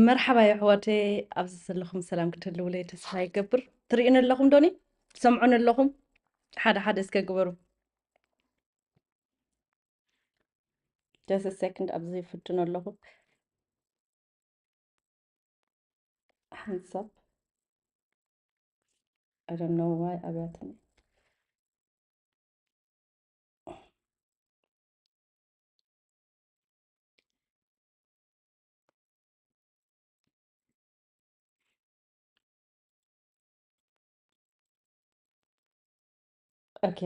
መርሓባ የሕዋተይ፣ ኣብዚ ዘለኹም ሰላም ክትህልውለይ ተስፋ ይገብር። ትርእዩኒ ኣለኹም ዶኒ? ትሰምዑኒ ኣለኹም? ሓደ ሓደ እስከ ግበሩ። Just a second፣ ኣብዚ ይፍትኖ ኣለኹ። ሓንሳብ፣ I don't know why ኣብያትኒ። ኦኬ።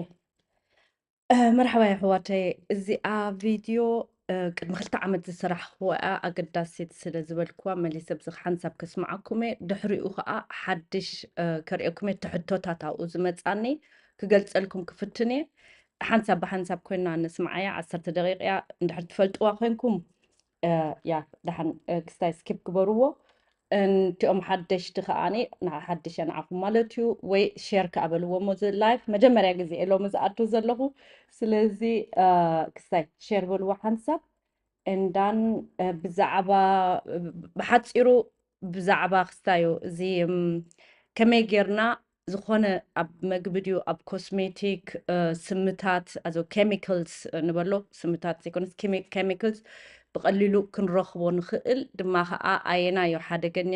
እ፣ መርሓባ የሕዋተይ፣ እዚኣ ቪድዮ፣ እ፣ ቅድሚ ክልተ ዓመት ዝሰራሕክዋ እያ፣ ኣገዳሲት ስለ ዝበልክዋ መሊሰ ብዚ ሓንሳብ ከስምዓኩም እየ። ድሕሪኡ ኸኣ ሓድሽ፣ እ፣ ከርእየኩም እየ፣ እቲ ሕቶታት ኣብኡ ዝመጻኒ ክገልጸልኩም ክፍትን እየ። ሓንሳብ ብሓንሳብ ኮይና ንስምዓያ፣ ዓሰርተ ደቂቕ እያ። እንድሕር ትፈልጥዋ ኮይንኩም፣ እ፣ ያ፣ ደሓን፣ እ፣ ክስታይ ስኪፕ ግበርዎ። እንቲኦም ሓደሽቲ ከኣኒ፣ ንዓ-፣ ሓድሽ እያ ንዓኹም ማለት እዩ። ወይ ሼር ከኣ በልዎ እሞ፣ እዚ ላይፍ መጀመርያ ግዜ እየ ሎሚ ዝኣቱ ዘለኹ። ስለዚ፣ እ፣ ክስታይ ሼር በልዎ ሓንሳብ። እንዳን፣ እ፣ ብዛዕባ፣ ብሓጺሩ ብዛዕባ ክስታዩ፣ እዚ፣ እም፣ ከመይ ጌርና ዝኾነ ኣብ መግቢ ድዩ፣ ኣብ ኮስሜቲክ፣ እ፣ ስምታት፣ ኣዞ ኬሚካልስ፣ እ፣ ንበሎ፣ ስምታት ዘይኮነስ ኬሚ-፣ ኬሚካልስ ብቐሊሉ ክንረኽቦ ንኽእል፣ ድማ ኸኣ ኣየናዩ ሓደገኛ፣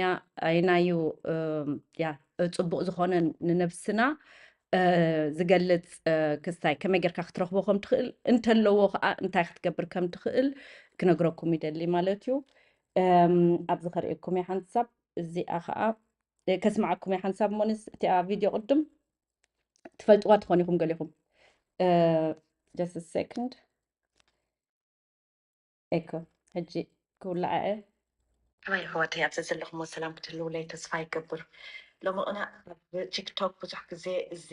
ኣየናዩ፣ እም፣ ያ፣ እ፣ ጽቡቕ ዝኾነ ንነብስና፣ እ፣ ዝገልጽ፣ እ፣ ክስታይ ከመይ ጌርካ ክትረኽቦ ከም ትኽእል፣ እንተለዎ ኸኣ እንታይ ክትገብር ከም ትኽእል ክነግረኩም ይደሊ ማለት እዩ። እም፣ ኣብዚ ከርእየኩም እየ ሓንሳብ፣ እዚኣ ኸኣ፣ እ፣ ከስምዓኩም እየ ሓንሳብ። እሞንስ እቲኣ ቪድዮ ቅድም ትፈልጥዋ ትኾኑ ኢኹም ገሊኹም። እ፣ just a second። ኤኮ፣ ሕጂ ክውላዓ እየ። ኣይ ኣሕዋተይ፣ ኣብዚ ዘለኹሞ ሰላም ክትህልውለይ ተስፋ ይገብር። ሎሚ ቅነ ኣብ ቲክቶክ ብዙሕ ግዜ እዚ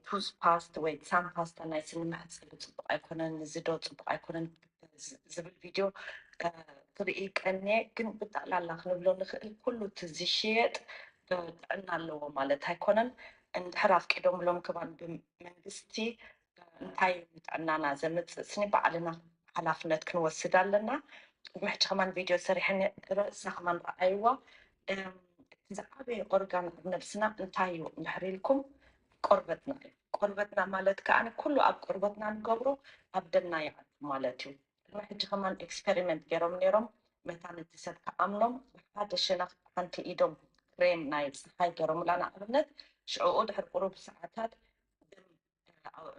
ቱዝ ፓስት ወይ ሳን ፓስታ ናይ ስኒ መሕጸቢ ጽቡቕ ኣይኮነን፣ እዚ ዶ ጽቡቕ ኣይኮነን ዝ-፣ ዝብል ቪድዮ፣ እ፣ ክርኢ ቀንየ፣ ግን ብጠቕላላ ክንብሎ ንኽእል ኩሉ እቲ ዝሽየጥ፣ እ፣ ጥዕና ኣለዎ ማለት ኣይኮነን። እንድሕር ኣፍቂዶምሎም ከማን ብመንግስቲ እንታይ እዩ ንጥዕናና ዘምጽእ ስኒ ባዕልና ሓላፍነት ክንወስድ ኣለና። ቅድሚ ሕጂ ከማን ቪድዮ ሰሪሐ ነይረ፣ እሳ ከማን ረኣይዋ። እም፣ እቲ ዝዓበየ ኦርጋን ኣብ ነብስና እንታይ እዩ እንድሕር ኢልኩም፣ ቆርበትና እዩ። ቆርበትና ማለት ከኣ ኩሉ ኣብ ቆርበትና ንገብሮ ኣብ ደምና ይኣቱ ማለት እዩ። ቅድሚ ሕጂ ከማን ኤክስፐሪመንት ገይሮም ነይሮም፣ መታን እቲ ሰብ ክኣምኖም ብሓደ ሸነኽ ሓንቲ ኢዶም ክሬም ናይ ፀሓይ ገይሮምላ ንኣብነት፣ ሽዕኡ ድሕሪ ቁሩብ ሰዓታት ደም፣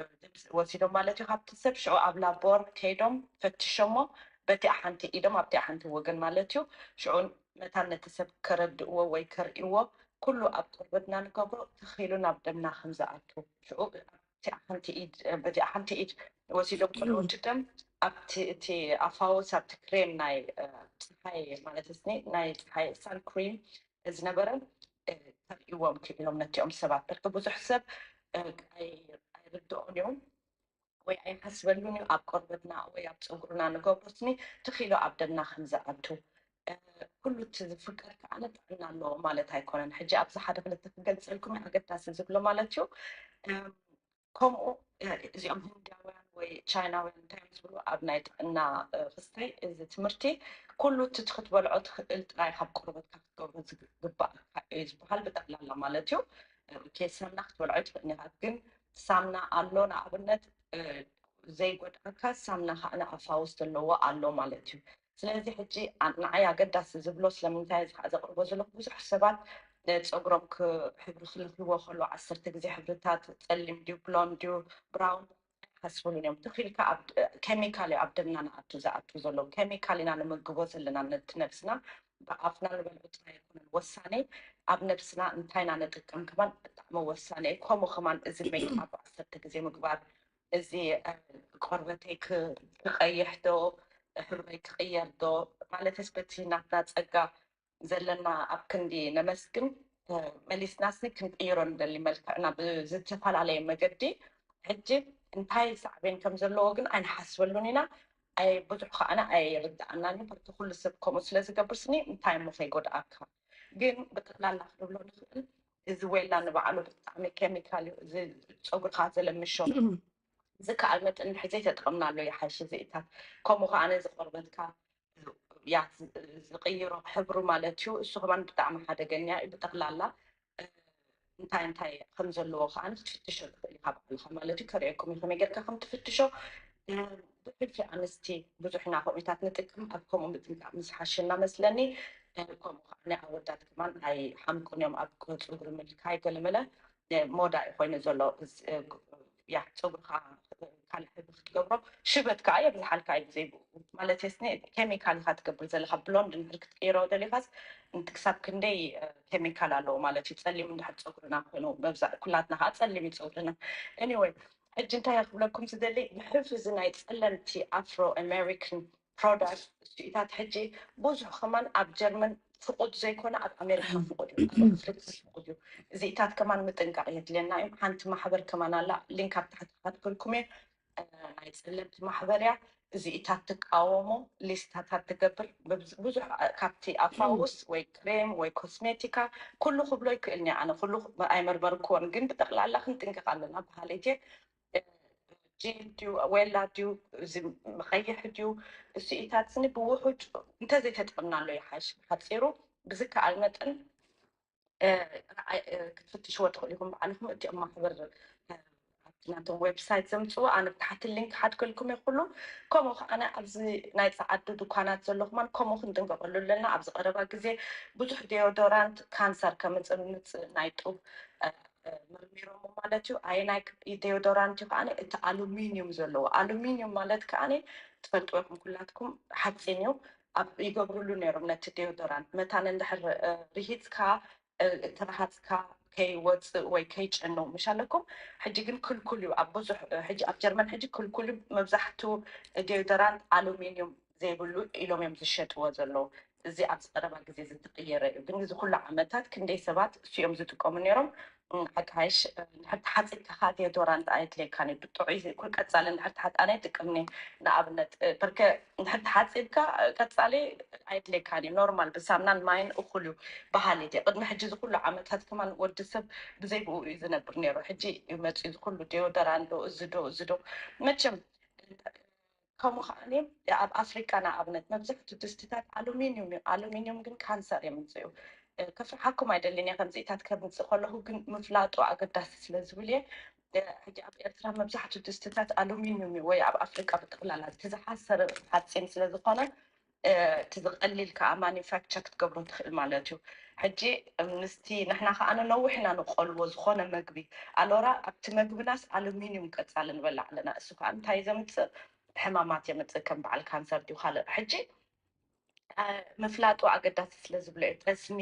እ፣ ደም ወሲዶም ማለት እዩ ካብቲ ሰብ። ሽዑ ኣብ ላቦር ከይዶም ፈትሾሞ፣ በቲኣ ሓንቲ ኢዶም ኣብቲኣ ሓንቲ ወገን ማለት እዩ። ሽዑ መታን ነቲ ሰብ ከረድእዎ ወይ ከርእይዎ ኩሉ ኣብ ቆርበትና ንገብሮ ተኺሉ ናብ ደምና ከም ዝኣቱ። ሽዑ ኣብቲኣ ሓንቲ ኢድ፣ በዚኣ ሓንቲ ኢድ ወሲዶም ከለዉ እቲ ደም ኣብቲ፣ እቲ ኣፋውስ ኣብቲ ክሬም ናይ፣ እ፣ ፀሓይ ማለት እስኒ ናይ ፀሓይ ሳን ክሪም ዝነበረ፣ እ፣ ከርእይዎም ክኢሎም ነቲኦም ሰባት። በርክ ብዙሕ ሰብ፣ እ፣ ኣይ-፣ ኣይርድኦን እዮም ወይ ኣይሓስበሉን እዩ። ኣብ ቆርበትና ወይ ኣብ ፀጉርና ንገብሮ ስኒ ተኺሉ ኣብ ደምና ከም ዝኣቱ፣ እ፣ ኩሉ እቲ ዝፍቀር ከኣ ጥዕና ኣለዎ ማለት ኣይኮነን። ሕጂ ኣብዚ ሓደ ክልተ ክገልጸልኩም እዩ ኣገዳሲ ዝብሎ ማለት እዩ። እም፣ ከምኡ፣ እ፣ እዚኦም ህንዳውያን ወይ ቻይናውያን እንታይ እዮም ዝብሉ ኣብ ናይ ጥዕና፣ እ፣ ክስተይ እዚ ትምህርቲ፣ ኩሉ እቲ ክትበልዖ ትኽእል ጥራይ ካብ ቆርበትካ ክትገብሮ ዝግባኣካ እዩ ዝበሃል ብጠቕላላ ማለት እዩ። እ፣ ኦኬ፣ ሳምና ክትበልዖ ኣይትኽእልን ኢኻ፣ ግን ሳምና ኣሎ ንኣብነት፣ እ፣ ዘይጎድኣካ ሳምና ከዓ ንኣፋውስ ዘለዎ ኣሎ ማለት እዩ። ስለዚ ሕጂ ኣ-፣ ንዓይ ኣገዳሲ ዝብሎ ስለምንታይ እዚ ከዓ ዘቕርቦ ዘለኹ ብዙሕ ሰባት፣ እ፣ ፀጉሮም ክ-፣ ሕብሪ ክልኽይዎ ከሎ ዓሰርተ ግዜ ሕብርታት ጸሊም ድዩ ብሎንድ ድዩ ብራውን ኣይሓስብሉን እዮም። ትኽኢልካ ኬሚካል እዩ ኣብ ደምና ንኣቱ ዝኣቱ ዘሎ። ኬሚካል ኢና ንምግቦ ዘለና ነቲ ነብስና። ብኣፍና ንበልዑ ጥራይ ኣይኮነን ወሳኔ፣ ኣብ ነብስና እንታይ ኢና ንጥቀም ከማን ብጣዕሚ ወሳኔ እዩ። ከምኡ ከማን እዚ ሜክኣፕ ዓሰርተ ግዜ ምግባር፣ እዚ ቆርበተይ ክቀይሕ ዶ፣ ሕብረይ ክቅየር ዶ ማለት ስ በቲ ናትና ጸጋ ዘለና ኣብ ክንዲ ነመስግን፣ መሊስናስ ክንቅይሮ ንደሊ መልክዕና ብዝተፈላለየ መገዲ። ሕጂ እንታይ ሳዕቤን ከም ዘለዎ ግን ኣይንሓስበሉን ኢና። ኣይ ብዙሕ ከዓነ ኣይርድኣናን እዩ። በቲ ኩሉ ሰብ ከምኡ ስለ ዝገብር ስኒ እንታይ እሞ ከይጎድኣካ። ግን ብጠቕላላ ክንብሎ ንኽእል፣ እዚ ዌላ ንባዕሉ ብጣዕሚ ኬሚካል እዩ። እዚ ፀጉርካ ዘለምሾ ዝከኣል መጠን ንድሕር ዘይተጠቐምናሉ ይሓይሽ። እዚኢታት ከምኡ ከዓነ ዝቆርበትካ ያ ዝቕይሮ ሕብሩ ማለት እዩ። እሱ ከማን ብጣዕሚ ሓደገኛ እዩ። ብጠቕላላ እንታይ እንታይ ከም ዘለዎ ከዓ ክትፍትሾ ትኽእል ኢኻ ባዕልኻ ማለት እዩ። ከርእየኩም እዩ ከመይ ጌርካ ከም ትፍትሾ። ብሕልፊ ኣንስቲ ብዙሕ ኢና ከምኡታት ንጥቅም፣ ኣብ ከምኡ ምጥንቃቕ ምስ ሓሸና መስለኒ። ከምኡ ከዓ ናይ ኣወዳት ከማን ኣይሓምቁን እዮም ኣብ ፀጉሪ ምልካይ ገለመለ። ሞዳ እዩ ኮይኑ ዘሎ። ያ ፀጉርካ ካልእ ሕብሪ ክትገብሮ ሽበት ከዓ የብዝሓልካ እዩ ብዘይ ብኡ ማለት የስኒ ኬሚካል ኢካ ትገብር ዘለካ። ብሎንድ እንድሕር ክትቅይሮ ደሊካስ ክሳብ ክንደይ ኬሚካል ኣለዎ ማለት እዩ። ፀሊም እንድሕር ፀጉርና ኮይኑ መብዛዕ ኩላትና ከዓ ፀሊም እዩ ፀጉርና። Anyway ሕጂ እንታይ ክብለኩም ዝደሊ ብሕልፊ እዚ ናይ ፀለምቲ ኣፍሮ ኣሜሪካን ፕሮዳክት እሱኢታት ሕጂ ብዙሕ ከማን ኣብ ጀርመን ፍቁድ ዘይኮነ ኣብ ኣሜሪካ ፍቁድ እዩ፣ ኣብ ኣፍሪካ ፍቁድ እዩ። እዚኢታት ከማን ምጥንቃቕ የድልየና እዩ። ሓንቲ ማሕበር ከማን ኣላ ሊንክ ኣብ ታሕቲ ካትክልኩም እየ። ናይ ጸለምቲ ማሕበር እያ። እዚኢታት ትቃወሞ ሊስታታት ትገብር። ብዙሕ ካብቲ ኣፋውስ ወይ ክሬም ወይ ኮስሜቲካ ኩሉ ክብሎ ይክእል እኒ ኣነ ኩሉ ኣይመርመርክዎን፣ ግን ብጠቕላላ ክንጥንቀቕ ኣለና በሃለይት እየ። ጂል ድዩ ዌላ ድዩ እዚ መቐይሕ ድዩ እሱኢታት ስኒ ብውሑድ እንተዘይተጠቕምናሎ ይሓይሽ። ብሓፂሩ ብዝከኣል መጠን ክትፍትሽዎ ትኽእሉ ኢኹም ባዕልኹም። እቲኦም ማሕበር ናቶም ዌብሳይት ዘምፅኡ ኣነ ብታሕቲ ሊንክ ሓድገልኩም ይኽእሉ። ከምኡ ከዓነ ኣብዚ ናይ ፀዓዱ ድኳናት ዘለኹማን ከምኡ ክንጥንቀቐሉ ኣለና። ኣብዚ ቀረባ ግዜ ብዙሕ ዴዮዶራንት ካንሰር ከምፅእ ምፅእ ናይ ጡብ መርሚሮሞ ማለት እዩ። ኣየናይ ዴዮዶራንት እዩ ከዓነ እቲ ኣሉሚኒዩም ዘለዎ። ኣሉሚኒዩም ማለት ከዓነ ትፈልጥዎ ኢኹም ኩላትኩም ሓፂን እዩ። ኣብ ይገብሩሉ ነይሮም ነቲ ዴዮዶራንት መታን እንድሕር ርሂፅካ ትርሃፅካ ከይወፅእ ወይ ከይጨኑ ምሽ ኣለኩም። ሕጂ ግን ክልኩል እዩ ኣብ ብዙሕ ሕጂ ኣብ ጀርመን ሕጂ ክልኩል እዩ። መብዛሕቱ ዴዮዶራንት ኣሉሚኒዩም ዘይብሉ ኢሎም እዮም ዝሸጥዎ ዘለዉ። እዚ ኣብዚ ቀረባ ግዜ ዝተቀየረ እዩ። ግን እዚ ኩሉ ዓመታት ክንደይ ሰባት እሱ እዮም ዝጥቀሙ ነይሮም። ሓቃይሽ ንድሕር ተሓፂብካ ከዓ ዴዮዶራንት ኣየድልየካን እዩ። ብጥዑይ ኩል ቀፃሊ ንድሕር ተሓፃ ኣነ ይጥቀምኒ ንኣብነት ብርከ ንድሕር ተሓፂብካ ቀፃሊ ኣየድልየካን እዩ። ኖርማል ብሳምናን ማይን እኩል እዩ በሃሊት እየ። ቅድሚ ሕጂ እዚ ኩሉ ዓመታት ከማን ወዲ ሰብ ብዘይ ብኡ እዩ ዝነብር ነይሩ። ሕጂ እዩ መፅኡ እዚ ኩሉ ዴዮደራንት ዶ እዚ ዶ እዚ ዶ መቸም ከምኡ ከዓኒ ኣብ ኣፍሪቃ ንኣብነት መብዛሕትኡ ድስትታት ኣሉሚኒዩም እዩ። ኣሉሚኒዩም ግን ካንሰር የምፅኡ። ከፍርሓኩም ኣይደልን እየ ከምዚኢታት ከምፅእ ከለኹ ግን ምፍላጡ ኣገዳሲ ስለ ዝብል እየ። ሕጂ ኣብ ኤርትራ መብዛሕትኡ ድስትታት ኣሉሚኒዩም እዩ ወይ ኣብ ኣፍሪቃ ብጠቕላላ እቲ ዝሓሰረ ሓፂን ስለ ዝኾነ እቲ ዝቐሊል ከዓ ማኒፋክቸር ክትገብሮ ትኽእል ማለት እዩ። ሕጂ ምስቲ ንሕና ከዓ ንነዊሕ ኢና ንቆልዎ ዝኾነ መግቢ ኣሎራ ኣብቲ መግብናስ ኣሉሚኒዩም ቀፃሊ ንበላ ኣለና። እሱ ከዓ እንታይ ዘምፅእ ሕማማት የምፅእ ከም በዓል ካንሰር ድዩ ካልእ። ሕጂ ምፍላጡ ኣገዳሲ ስለ ዝብሎ እዩ። ጠስሚ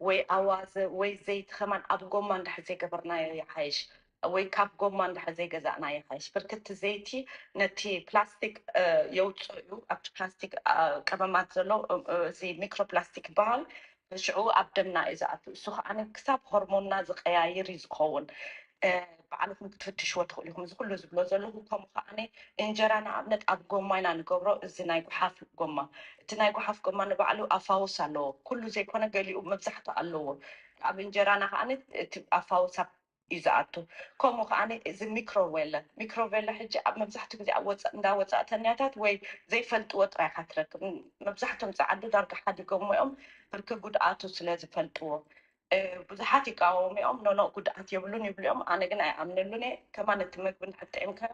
ወይ ኣዋዘ ወይ ዘይቲ ከማን ኣብ ጎማ እንድሕር ዘይገበርናዮ ይሓይሽ፣ ወይ ካብ ጎማ እንድሕር ዘይገዛእና ይሓይሽ። ብርክቲ ዘይቲ ነቲ ፕላስቲክ የውፅኦ እዩ። ኣብቲ ፕላስቲክ ቀመማት ዘሎ እዚ ሚክሮፕላስቲክ ይበሃል። ሽዑ ኣብ ደምና እዩ ዝኣቱ። እሱ ከዓ ክሳብ ሆርሞንና ዝቀያይር እዩ ዝኸውን። ባዕልኹም ክትፍትሽዎ ትኽእሉ ኢኹም። እዚ ኩሉ ዝብሎ ዘለኹ ከምኡ ከዓ እንጀራ ንኣብነት ኣብ ጎማ ኢና ንገብሮ። እዚ ናይ ጉሓፍ ጎማ እቲ ናይ ጉሓፍ ጎማ ንባዕሉ ኣፋውስ ኣለዎ። ኩሉ ዘይኮነ ገሊኡ መብዛሕቱ ኣለዎ። ኣብ እንጀራና ከዓ እቲ ኣፋውስ እዩ ዝኣቱ። ከምኡ ከዓ እዚ ሚክሮዌለ ሚክሮዌለ ሕጂ ኣብ መብዛሕትኡ ግዜ ኣብ ወፃእ እንዳወፃእተኛታት ወይ ዘይፈልጥዎ ጥራይ ኢካ ትረክብ። መብዛሕቶም ፀዓዱ ዳርጋ ሓዲጎሞ እዮም ብርኪ ጉድኣቱ ስለ ዝፈልጥዎ። ብዙሓት ይቃወሙ እዮም። ኖኖ ጉድኣት የብሉን ይብሉ እዮም። ኣነ ግን ኣይኣምነሉን እየ። ከማን እቲ መግቢ እንድሕር ጥዒምካዮ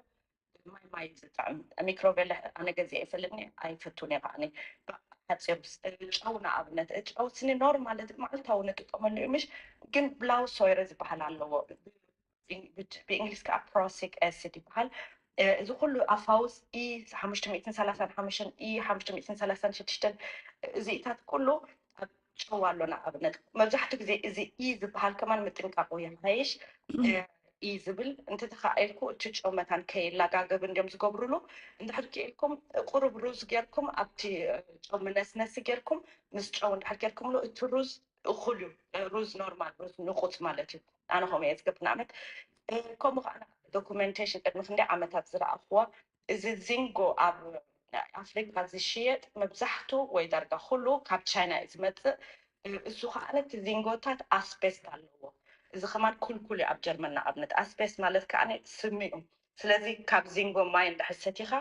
ማይ ማይ እዩ ዝጥዕም። ሚክሮቤለ ኣነ ገዚአ ይፈልጥኒ ኣይፈቱን እየ። ከዓኒ ሓፂር ጨው ንኣብነት ጨው ስኒ ኖርማል ማለት መዓልታዊ ንጥቀመሉ እዩ ምሽ ግን ብላው ሶይረ ዝበሃል ኣለዎ። ብእንግሊዝ ከዓ ፕሮሲክ ኤሲድ ይበሃል። እዚ ኩሉ ኣፋውስ ኢ ሓሙሽተ ሚእትን ሰላሳን ሓሙሽተን ኢ ሓሙሽተ ሚእትን ሰላሳን ሽዱሽተን እዚኢታት ኩሉ ኣብ ጨው ኣሎ። ንኣብነት መብዛሕትኡ ግዜ እዚ ኢ ዝበሃል ከማን ምጥንቃቑ ይሓይሽ። ኢ ዝብል እንተተኻኢልኩ እቲ ጨው መታን ከይላጋገብ እንዲዮም ዝገብሩሉ። እንድሕር ክኢልኩም ቁሩብ ሩዝ ጌርኩም ኣብቲ ጨው መነስነሲ ጌርኩም ምስ ጨው እንድሕር ጌርኩምሉ እቲ ሩዝ እኹል እዩ። ሩዝ ኖርማል ሩዝ ንቑፅ ማለት እዩ። ኣነ ከምኡ እየ ዝገብር። ንኣብነት ከምኡ ከዓ ዶኩሜንቴሽን ቅድሚ ክንደይ ዓመታት ዝረኣኽዎ እዚ ዚንጎ ኣብ ኣፍሪካ ዝሽየጥ መብዛሕቱ ወይ ዳርጋ ኩሉ ካብ ቻይና እዩ ዝመፅእ። እሱ ከዓ እቲ ዚንጎታት ኣስቤስት ኣለዎ። እዚ ከማን ኩልኩል እዩ ኣብ ጀርመን ንኣብነት ኣስቤስት ማለት ከዓ ስሚ እዩ። ስለዚ ካብ ዚንጎ ማይ እንድሕር ሰቲኻ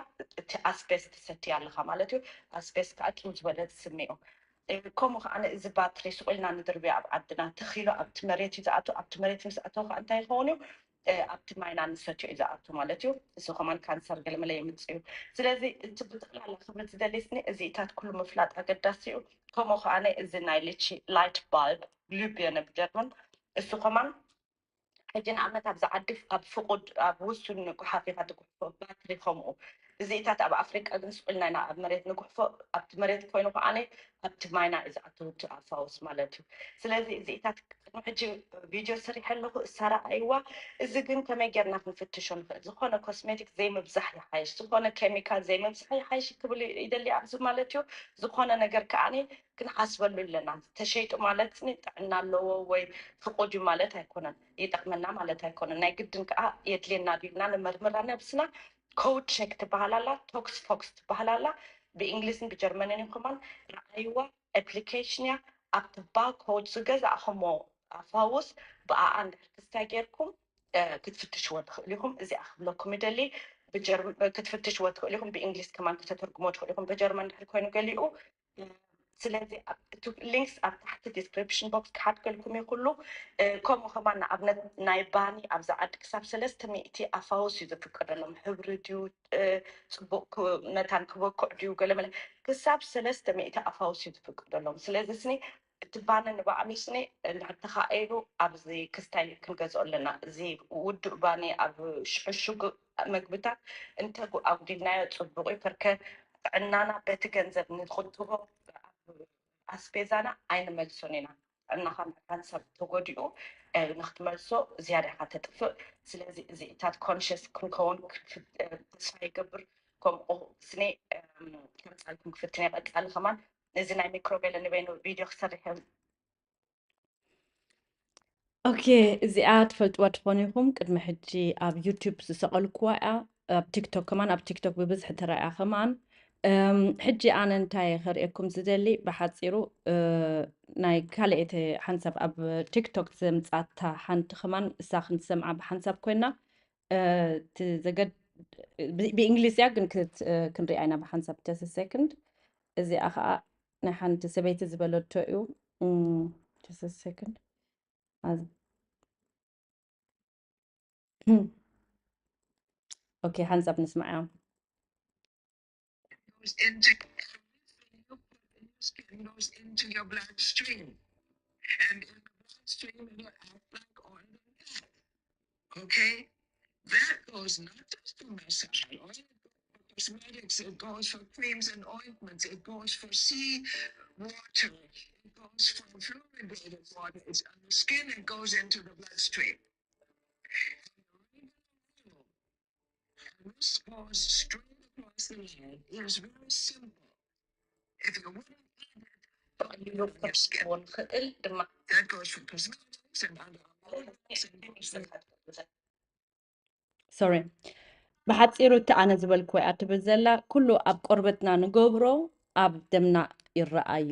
እቲ ኣስቤስት ትሰቲ ኣለኻ ማለት እዩ። ኣስቤስት ከዓ ጥው ዝበለ ስሚ እዩ። ከምኡ ከዓ እዚ ባትሪ ስቑልና ንድርብዮ ኣብ ዓድና ተኺሉ ኣብቲ መሬት እዩ ዝኣቱ። ኣብቲ መሬት ምስ ኣተው ከዓ እንታይ ይኸውን እዩ? ኣብቲ ማይና ንሰትዮ እዩ ዝኣቱ ማለት እዩ። እሱ ከማን ካንሰር ገለመለ የምፅእ እዩ። ስለዚ እቲ ብጠቕላላ ክብል ዝደሊ ስኒ እዚኢታት ኩሉ ምፍላጥ ኣገዳሲ እዩ። ከምኡ ከዓ እዚ ናይ ልቺ ላይት ባልብ ግሉብዮነ ብጀርመን እሱ ከማን ሕጂ ንኣብነት ኣብዚ ዓዲ ኣብ ፍቑድ ኣብ ውሱን ንጉሓፍ ኢኻ ትጉሕፎ ባትሪ ከምኡ እዚኢታት ኣብ ኣፍሪቃ ግን ስቑልና ኢና ኣብ መሬት ንጉሕፎ። ኣብቲ መሬት ኮይኑ ከዓ ኣብቲ ማይና እዩ ዝኣትው እቲ ኣፋውስ ማለት እዩ። ስለዚ እዚኢታት ቅድሚ ሕጂ ቪድዮ ሰሪሐ ኣለኹ እሳ ረኣይዋ። እዚ ግን ከመይ ጌርና ክንፍትሾ ንኽእል? ዝኾነ ኮስሜቲክ ዘይምብዛሕ ይሓይሽ፣ ዝኾነ ኬሚካል ዘይምብዛሕ ይሓይሽ ክብል ይደሊ ኣብዚ ማለት እዩ። ዝኾነ ነገር ከዓ ክንሓስበሉ ኣለና። ተሸይጡ ማለት ጥዕና ኣለዎ ወይ ፍቑድ እዩ ማለት ኣይኮነን፣ ይጠቕመና ማለት ኣይኮነን። ናይ ግድን ከዓ የድልየና ድዩና ንመርምራ ነብስና። ኮድ ሸክ ትበሃል ኣላ፣ ቶክስ ፎክስ ትበሃል ኣላ። ብእንግሊዝን ብጀርመንን እዩ ከማን ረኣይዋ። ኣፕሊኬሽን እያ። ኣብቲ ባርኮድ ዝገዛእኹሞ ኣፋውስ ብኣኣ እንድሕር ክስታይ ጌርኩም ክትፍትሽዎ ትኽእሉ ኢኹም። እዚኣ ክብለኩም ይደሊ። ክትፍትሽዎ ትኽእሉ ኢኹም። ብእንግሊዝ ከማን ክተተርጉሞ ትኽእሉ ኢኹም። ብጀርመን እንድሕር ኮይኑ ገሊኡ ስለዚ ሊንክስ ኣብ ታሕቲ ዲስክሪፕሽን ቦክስ ክሓድገልኩም ይኽሉ። ከምኡ ከማን ንኣብነት ናይ ባኒ ኣብዚ ዓዲ ክሳብ ሰለስተ ሚእቲ ኣፋውስ እዩ ዝፍቀደሎም። ሕብሪ ድዩ ፅቡቅ መታን ክበኩዕ ድዩ ገለመለ ክሳብ ሰለስተ ሚእቲ ኣፋውስ እዩ ዝፍቀደሎም። ስለዚ ስኒ እቲ ባኒ ንባዕሉ ስኒ እንድሕር ተኻኢሉ ኣብዚ ክስታይ ክንገዝኦ ኣለና። እዚ ውዱእ ባኒ ኣብ ዕሹግ መግብታት እንተ ኣጉዲልናዮ ፅቡቅ እዩ። ፐርከ ጥዕናና በቲ ገንዘብ ንቁጥቦ ኣስቤዛና ኣይንመልሶን ኢና። ጥዕናኻ ምዕባን ሰብ ተጎዲኡ ንክትመልሶ ዝያዳ ኢኻ ተጥፍእ። ስለዚ እዚኢታት ኮንሽስ ክንከውን ተስፋ ይገብር። ከምኡ ስኒ ከምፃልኩም ክፍትን እየ። ቀፃሊ ከማን እዚ ናይ ሚክሮቤለ ንበይኑ ቪድዮ ክሰርሕ እየ። ኦኬ፣ እዚኣ ትፈልጥዋ ትኾኑ ኢኹም። ቅድሚ ሕጂ ኣብ ዩቱብ ዝሰቐልኩዋ እያ። ኣብ ቲክቶክ ከማን ኣብ ቲክቶክ ብብዝሒ ተራእያ ከማን። ሕጂ ኣነ እንታይ ከርእየኩም ዝደሊ ብሓፂሩ ናይ ካልኤተ ሓንሳብ ኣብ ቲክቶክ ዘምፃታ ሓንቲ ከማን እሳ ክንሰምዓ ብሓንሳብ ኮይና ብእንግሊዝ እያ ግን ክንሪኣ ኢና ብሓንሳብ ተሰ ሰክንድ። እዚኣ ከዓ ናይ ሓንቲ ሰበይቲ ዝበለቶ እዩ። ተሰ ሰክንድ። ኦኬ፣ ሓንሳብ ንስማዕ እዮም። Goes into your bloodstream. And in the bloodstream, it'll act like oil and fat. Okay? That goes not just to massage oil, cosmetics, it goes for creams and ointments, it goes for sea water, it goes for fluoridated water. It's on the skin, it goes into the bloodstream. This goes straight across the line. It is very simple. If you wouldn't eat it, but you don't get skin. That goes for cosmetics and other products and goes for ሶሪ፣ ብሓፂሩ እቲ ኣነ ዝበልኩ ወይ ኣትብል ዘላ ኩሉ ኣብ ቆርበትና ንገብሮ ኣብ ደምና ይረኣዩ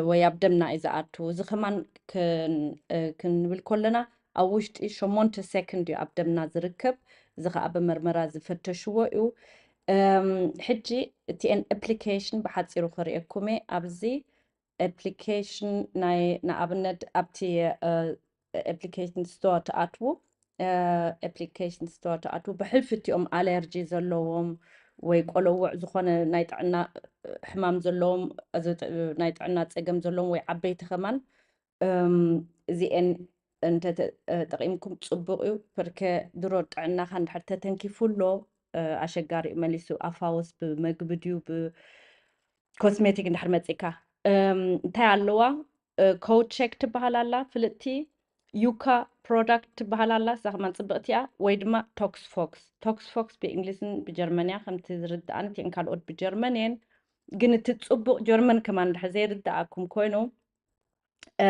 ወይ ኣብ ደምና እዩ ዝኣቱ። እዚ ከማን ክንብል ከለና ኣብ ውሽጢ ሸሞንተ ሴኮንድ እዩ ኣብ ደምና ዝርከብ። እዚ ከዓ ብመርመራ ዝፈተሽዎ እዩ። ሕጂ እቲኤን ኣፕሊኬሽን ብሓፂሩ ክርእየኩም እየ። ኣብዚ ኣፕሊኬሽን ናይ ንኣብነት ኣብቲ ኣፕሊኬሽን ስቶር ትኣትዉ ኣፕሊኬሽን ስቶር ትኣትዉ ብሕልፊ እቲኦም ኣለርጂ ዘለዎም ወይ ቆለውዕ ዝኾነ ናይ ጥዕና ሕማም ዘለዎም ናይ ጥዕና ፀገም ዘለዎም ወይ ዓበይቲ ከማን እዚኤን እንተ ተ- እ፣ ጠቒምኩም ጽቡቕ እዩ። ፐርከ ድሮ ጥዕናኻ እንድሕር ተተንኪፉ ኣሎ፣ እ፣ ኣሸጋሪ እዩ መሊሱ። ኣፋውስ ብመግቢ ድዩ ብኮስሜቲክ እንድሕር መጺካ? እም፣ እንታይ ኣለዋ? እ፣ ኮድ ቼክ ትበሃል ኣላ ፍልጥቲ። ዩካ ፕሮዳክት ትበሃል ኣላ፣ እዛ ከማን ጽብቕቲ እያ። ወይ ድማ ቶክስ ፎክስ። ቶክስ ፎክስ ብእንግሊዝን ብጀርመንያ ከምቲ ዝርድኣኒ፣ እቲአን ካልኦት ብጀርመን እየን። ግን እቲ ጽቡቕ ጀርመን ከማን እንድሕር ዘይርድኣኩም ኮይኑ፣ እ፣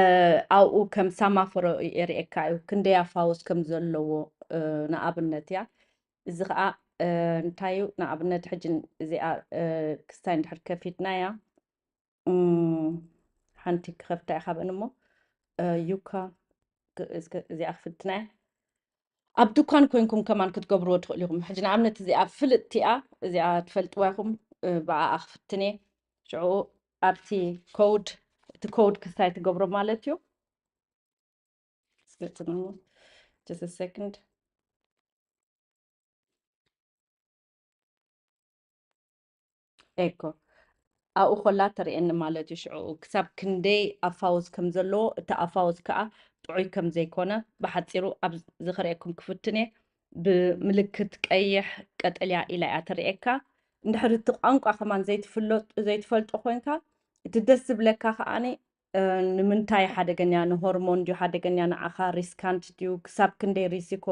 ኣብኡ ከም ሳማፎሮ የርእየካ እዩ፣ ክንደይ ኣፋውስ ከም ዘለዎ፣ እ፣ ንኣብነት እያ። እዚ ኸዓ፣ እ፣ እንታይ እዩ? ንኣብነት ሕጂ እዚኣ፣ እ፣ ክስታይ እንድሕር ከፊትናያ፣ እም፣ ሓንቲ ክኸፍታ እየ ካብአን እሞ፣ እ፣ ዩካ ክ-፣ እስከ እዚኣ ክፍትናያ። ኣብ ድኳን ኮይንኩም ከማን ክትገብርዎ ትኽእሉ ኢኹም። ሕጂ ንኣብነት እዚኣ ፍልጥቲ እያ፣ እዚኣ ትፈልጥዋ ኢኹም፣ እ፣ ብኣኣ ክፍትን እየ። ሽዑ ኣብቲ ኮድ፣ እቲ ኮድ ክስታይ ትገብሮ ማለት እዩ። Just a second. ኤኮ ኣብኡ ኮላ ተርእየኒ ማለት እዩ። ሽዑ ክሳብ ክንደይ ኣፋውስ ከም ዘለዎ፣ እቲ ኣፋውስ ከዓ ጥዑይ ከም ዘይኮነ ብሓፂሩ ኣብ ዝኽርእየኩም ክፍትን እየ። ብምልክት ቀይሕ ቀጠልያ ኢላ እያ ተርእየካ። እንድሕር እቲ ቋንቋ ከማን ዘይትፍለጥ-፣ ዘይትፈልጦ ኮይንካ፣ እቲ ደስ ዝብለካ ከዓኒ፣ እ፣ ንምንታይ ሓደገኛ፣ ንሆርሞን ድዩ ሓደገኛ፣ ንዓኻ ሪስካንት ድዩ፣ ክሳብ ክንደይ ሪሲኮ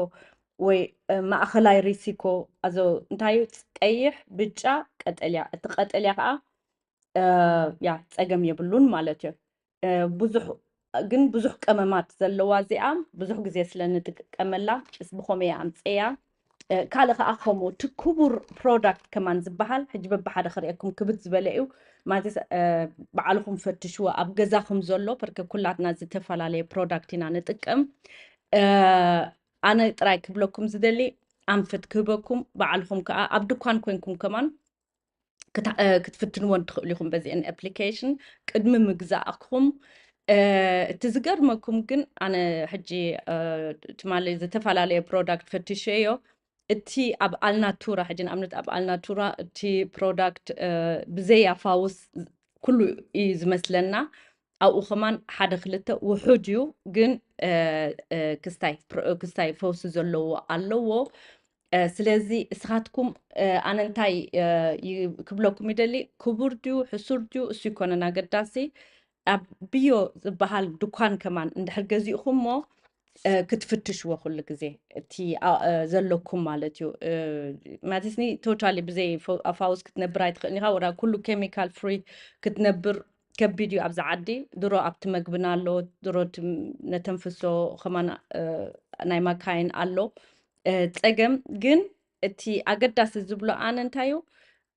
ወይ፣ እ፣ ማእኸላይ ሪሲኮ፣ ኣዞ እንታይ እዩ? ቀይሕ፣ ብጫ፣ ቀጠልያ። እቲ ቀጠልያ ከዓ፣ እ፣ ያ ጸገም የብሉን ማለት እዩ። እ፣ ብዙሕ ግን ብዙሕ ቀመማት ዘለዋ እዚኣ ብዙሕ ግዜ ስለ ንጥቀመላ እስ ብኸመይ ኣምፅያ። እ፣ ካልእ ከዓ ከምኡ እቲ ክቡር ፕሮዳክት ከማን ዝበሃል ሕጂ በብሓደ ክርእየኩም ክብድ ዝበለ እዩ። ማለት እ፣ ባዕልኹም ፈትሽዎ ኣብ ገዛኹም ዘሎ፣ ፐርከ ኩላትና ዝተፈላለየ ፕሮዳክት ኢና ንጥቀም። እ፣ ኣነ ጥራይ ክብለኩም ዝደሊ ኣንፈት ክህበኩም፣ ባዕልኹም ከዓ ኣብ ድኳን ኮይንኩም ከማን ክታ-፣ እ፣ ክትፍትንዎን ትኽእሉ ኢኹም በዚአን ኣፕሊኬሽን ቅድሚ ምግዛእኩም። እ፣ እቲ ዝገርመኩም ግን ኣነ ሕጂ፣ እ፣ ትማሊ ዝተፈላለየ ፕሮዳክት ፈትሸዮ። እቲ ኣብ ኣልናቱራ፣ ሕጂ ንኣብነት ኣብ ኣልናቱራ እቲ ፕሮዳክት፣ እ፣ ብዘይ ኣፋውስ ኩሉ እዩ ዝመስለና። ኣብኡ ከማን ሓደ ክልተ ውሑድ እዩ፣ ግን፣ እ፣ እ፣ ክስታይ ፕሮ-፣ ክስታይ ፈውሲ ዘለዎ ኣለዎ። እ፣ ስለዚ እስኻትኩም፣ እ፣ ኣነ እንታይ፣ እ፣ ይ-፣ ክብለኩም ይደሊ፣ ክቡር ድዩ ሕሱር ድዩ እሱ ይኮነን ኣገዳሲ። ኣብ ብዮ ዝበሃል ድኳን ከማን እንድሕር ገዚእኹሞ፣ እ፣ ክትፍትሽዎ ኩሉ ግዜ እቲ፣ ኣ-፣ እ፣ ዘለኩም ማለት እዩ። እ፣ ማለትኒ ቶታሊ ብዘይ ፈ-፣ ኣፋውስ ክትነብር ኣይትኽእልን ኢኻ። ወላ ኩሉ ኬሚካል ፍሪ ክትነብር ከቢድ እዩ ኣብዚ ዓዲ። ድሮ ኣብቲ መግብና ኣሎ፣ ድሮ እቲ ነተንፍሶ ከማን፣ እ፣ ናይ ማካይን ኣሎ። እ፣ ጸገም ግን እቲ ኣገዳሲ ዝብሎ ኣነ እንታይ እዩ፣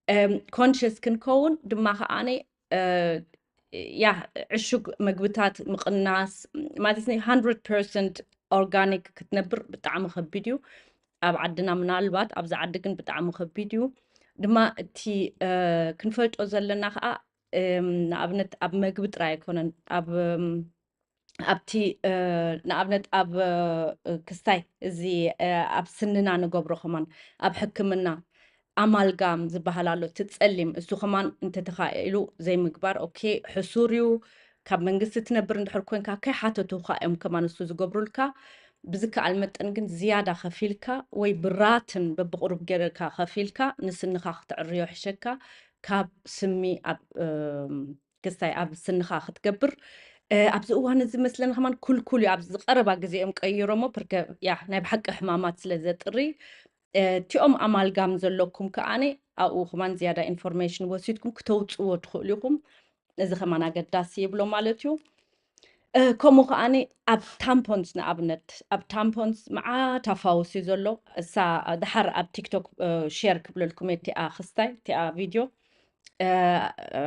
እም፣ ኮንሽስ ክንከውን ድማ ከዓኒ፣ እ፣ ያ ዕሹግ መግብታት ምቕናስ ማለት ኒ ሃንድረድ ፐርሰንት ኦርጋኒክ ክትነብር ብጣዕሚ ከቢድ እዩ። ኣብ ዓድና ምናልባት፣ ኣብዚ ዓዲ ግን ብጣዕሚ ከቢድ እዩ። ድማ እቲ፣ እ፣ ክንፈልጦ ዘለና ከዓ፣ እም፣ ንኣብነት ኣብ መግቢ ጥራይ ኣይኮነን፣ ኣብ፣ እም፣ ኣብቲ፣ እ፣ ንኣብነት ኣብ፣ እ፣ ክስታይ እዚ፣ እ፣ ኣብ ስንና ንገብሮ ከማን ኣብ ሕክምና ኣማልጋም ዝበሃል ኣሎ፣ እቲ ጸሊም፣ እሱ ከማን እንተተኻኢሉ ዘይምግባር፣ ኦኬ፣ ሕሱር እዩ። ካብ መንግስቲ ትነብር እንድሕር ኮንካ፣ ከይሓተቱኻ እዮም ከማን እሱ ዝገብሩልካ። ብዝከኣል መጠን ግን ዝያዳ ከፊልካ ወይ ብራትን በብቕሩብ ገይርካ ከፊልካ ንስንኻ ክተዕርዮ ይሕሸካ ካብ ስሚ ኣብ፣ እም፣ ክስታይ ኣብ ስንኻ ክትገብር። እ፣ ኣብዚ እዋን እዚ መስለኒ ከማን ኩልኩል እዩ። ኣብዚ ዝቐረባ ግዜ እዮም ቀይሮሞ፣ ፕርከ ያ ናይ ብሓቂ ሕማማት ስለ ዘጥሪ። እ፣ እቲኦም ኣማልጋም ዘለኩም ከኣነ ኣብኡ ከማን ዝያዳ ኢንፎርሜሽን ወሲድኩም ክተውፅዎ ትኽእሉ ኢኹም። እዚ ከማን ኣገዳሲ ይብሎ ማለት እዩ። እ፣ ከምኡ ከኣኒ ኣብ ታምፖንስ ንኣብነት፣ ኣብ ታምፖንስ መዓት ኣፋውስ እዩ ዘሎ። እሳ ድሓር ኣብ ቲክቶክ፣ እ፣ ሼር ክብለልኩም እየ እቲኣ ክስታይ፣ እቲኣ ቪድዮ። እ፣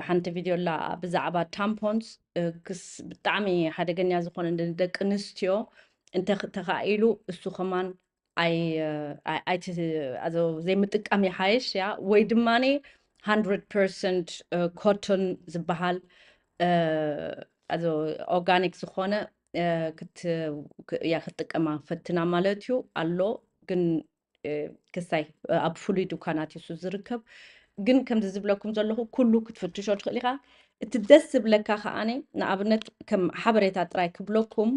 ሓንቲ ቪድዮ ኣላ ብዛዕባ ታምፖንስ፣ እ፣ ክስ-፣ ብጣዕሚ ሓደገኛ ዝኾነ ንደቂ ኣንስትዮ እንተ ተኻኢሉ እሱ ከማን ኣይ-፣ ኣይ-፣ ኣይቲ-፣ ኣዞ ዘይምጥቃም ይሓይሽ እያ። ወይ ድማኒ ሃንድረድ ፐርሰንት ኮቶን ዝበሃል፣ እ፣ ኣዞ ኦርጋኒክ ዝኾነ፣ እ፣ ክት-፣ ክ-፣ እያ ክትጥቀማ ፈትና ማለት እዩ ኣሎ። ግን፣ እ፣ ክሳይ፣ እ፣ ኣብ ፍሉይ ድኳናት እዩ እሱ ዝርከብ። ግን ከምዚ ዝብለኩም ዘለኹ ኩሉ ክትፍትሾ ትኽእል ኢኻ። እቲ ደስ ዝብለካ ከኣኒ ንኣብነት ከም ሓበሬታ ጥራይ ክብለኩም፣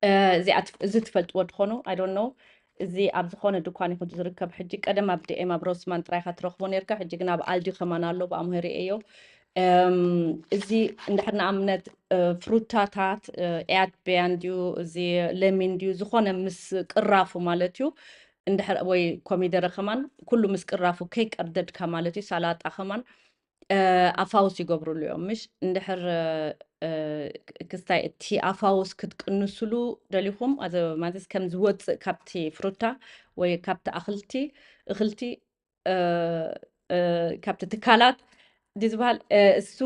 እዚ ትፈልጥዎ ትኾኑ፣ I don't know። እዚ ኣብ ዝኾነ ድኳን ይኹን ዝርከብ፣ ሕጂ ቀደም ኣብ ዲኤም ኣብ ሮስማን ጥራይካ ትረኽቦ ነርካ፣ ሕጂ ግን ኣብ ኣልዲ ከማን ኣሎ፣ ብኣምሆ ርእየዮ። እም፣ እዚ እንድሕር ንኣብነት፣ እ፣ ፍሩታታት፣ እ፣ ኤያት በያን ድዩ፣ እዚ ለሚን ድዩ፣ ዝኾነ ምስ ቅራፉ ማለት እዩ። እንድሕር ወይ ኮሚደረ ከማን ኩሉ ምስ ቅራፉ ከይቀርደድካ ማለት እዩ። ሳላጣ ከማን፣ እ፣ ኣፋውስ ይገብሩሉ እዮም። ምሽ እንድሕር፣ እ፣ ክስታይ እቲ ኣፋውስ ክትቅንስሉ ደሊኹም፣ ኣዘ-፣ ማለት ከም ዝወፅእ ካብቲ ፍሩታ ወይ ካብቲ ኣኽልቲ፣ እኽልቲ፣ እ፣ እ፣ ካብቲ ትካላት ድዩ ዝበሃል፣ እ፣ እሱ፣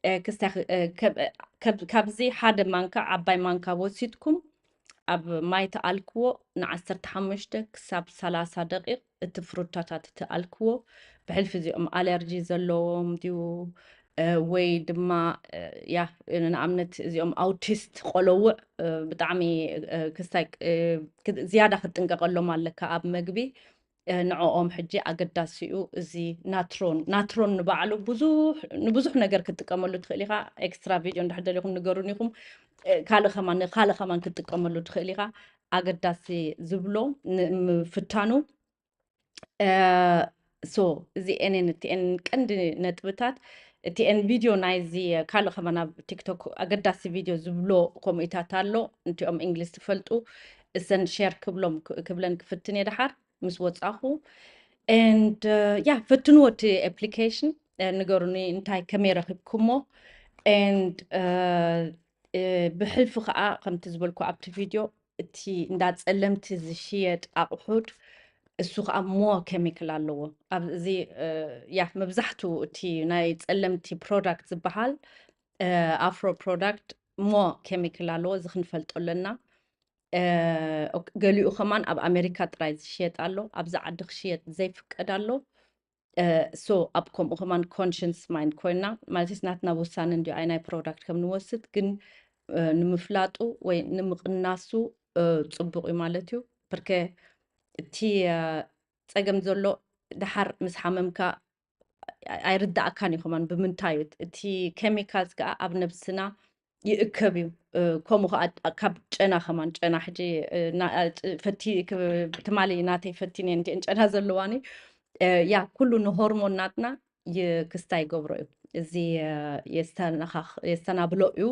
እ፣ ክስታይ ክ-፣ እ፣ ከብ-፣ ከብ-፣ ካብዚ ሓደ ማንካ፣ ዓባይ ማንካ ወሲድኩም ኣብ ማይ ተኣልክዎ ንዓሰርተ ሓሙሽተ ክሳብ ሰላሳ ደቂቕ፣ እቲ ፍሩታታት እቲ ኣልክዎ። ብሕልፊ እዚኦም ኣለርጂ ዘለዎም ድዩ፣ እ፣ ወይ ድማ፣ እ፣ ያ፣ ንኣብነት እዚኦም ኣውቲስት ቆለውዕ፣ እ፣ ብጣዕሚ፣ እ፣ ክስታይ፣ እ፣ ክ-፣ ዝያዳ ክትጥንቀቐሎም ኣለካ ኣብ መግቢ። እ፣ ንዕኦም ሕጂ ኣገዳሲ እዩ እዚ ናትሮን። ናትሮን ንባዕሉ ብዙሕ፣ ንብዙሕ ነገር ክትጥቀመሉ ትኽእል ኢኻ። ኤክስትራ ቪድዮ እንድሕር ደሊኹም ንገሩኒ ኢኹም። እ፣ ካልእ ከማን፣ ካልእ ከማን ክትጥቀመሉ ትኽእል ኢኻ። ኣገዳሲ ዝብሎ ንምፍታኑ። እ፣ ሶ፣ እዚኤን እየን እቲኤን ቀንዲ ነጥብታት። እቲኤን ቪድዮ ናይዚ ካልእ ከማን ኣብ ቲክቶክ ኣገዳሲ ቪድዮ ዝብሎ ከምኡታት ኣሎ። እንቲኦም እንግሊዝ ትፈልጡ፣ እሰን ሼር ክብሎም፣ ክብለን ክፍትን እየ ደሓር ምስ ወጻኹ። And፣ እ፣ ያ፣ ፈትንዎ እቲ ኣፕሊኬሽን፣ እ፣ ንገሩኒ እንታይ ከመይ ረኺብኩሞ። And፣ እ፣ እ፣ ብሕልፊ ከኣ ከምቲ ዝበልኩ ኣብቲ ቪድዮ፣ እቲ እንዳ ጸለምቲ ዝሽየጥ ኣቑሑት እሱ ከኣ ሞር ኬሚካል ኣለዎ። ኣብ እዚ፣ እ፣ ያ፣ መብዛሕትኡ እቲ ናይ ጸለምቲ ፕሮዳክት ዝበሃል፣ እ፣ ኣፍሮ ፕሮዳክት ሞር ኬሚካል ኣለዎ። እዚ ክንፈልጦ ኣለና። እ፣ ኦክ-፣ ገሊኡ ከማን ኣብ ኣሜሪካ ጥራይ ዝሽየጥ ኣሎ። ኣብዚ ዓዲ ክሽየጥ ዘይፍቀድ ኣሎ። እ፣ ሶ ኣብ ከምኡ ከማን ኮንሽንስ ማይንድ ኮይና፣ ማለት ናትና ውሳነ እንድዩ ኣየናይ ፕሮዳክት ከም ንወስድ፣ ግን፣ እ፣ ንምፍላጡ ወይ ንምቕናሱ፣ እ፣ ጽቡቕ እዩ ማለት እዩ። ብርከ እቲ፣ እ፣ ጸገም ዘሎ ደሓር ምስ ሓመምካ ኣይ-፣ ኣይርድኣካን እዩ ከማን ብምንታይ እዩ። እቲ ኬሚካልስ ከኣ ኣብ ነብስና ይእከብ እዩ። እ፣ ከምኡ ከኣ ድ-፣ ካብ ጨና ከማን፣ ጨና ሕጂ፣ እ፣ ና-፣ እ፣ ጥ-፣ ፈቲ-፣ ክ-፣ ትማሊ ናተይ ፈቲነ እንዲአን ጨና ዘለዋኒ። እ፣ ያ፣ ኩሉ ንሆርሞን ናትና ይ-፣ ክስታይ ይገብሮ እዩ። እዚ፣ እ፣ የስተናኻኽ-፣ የስተናብሎ እዩ።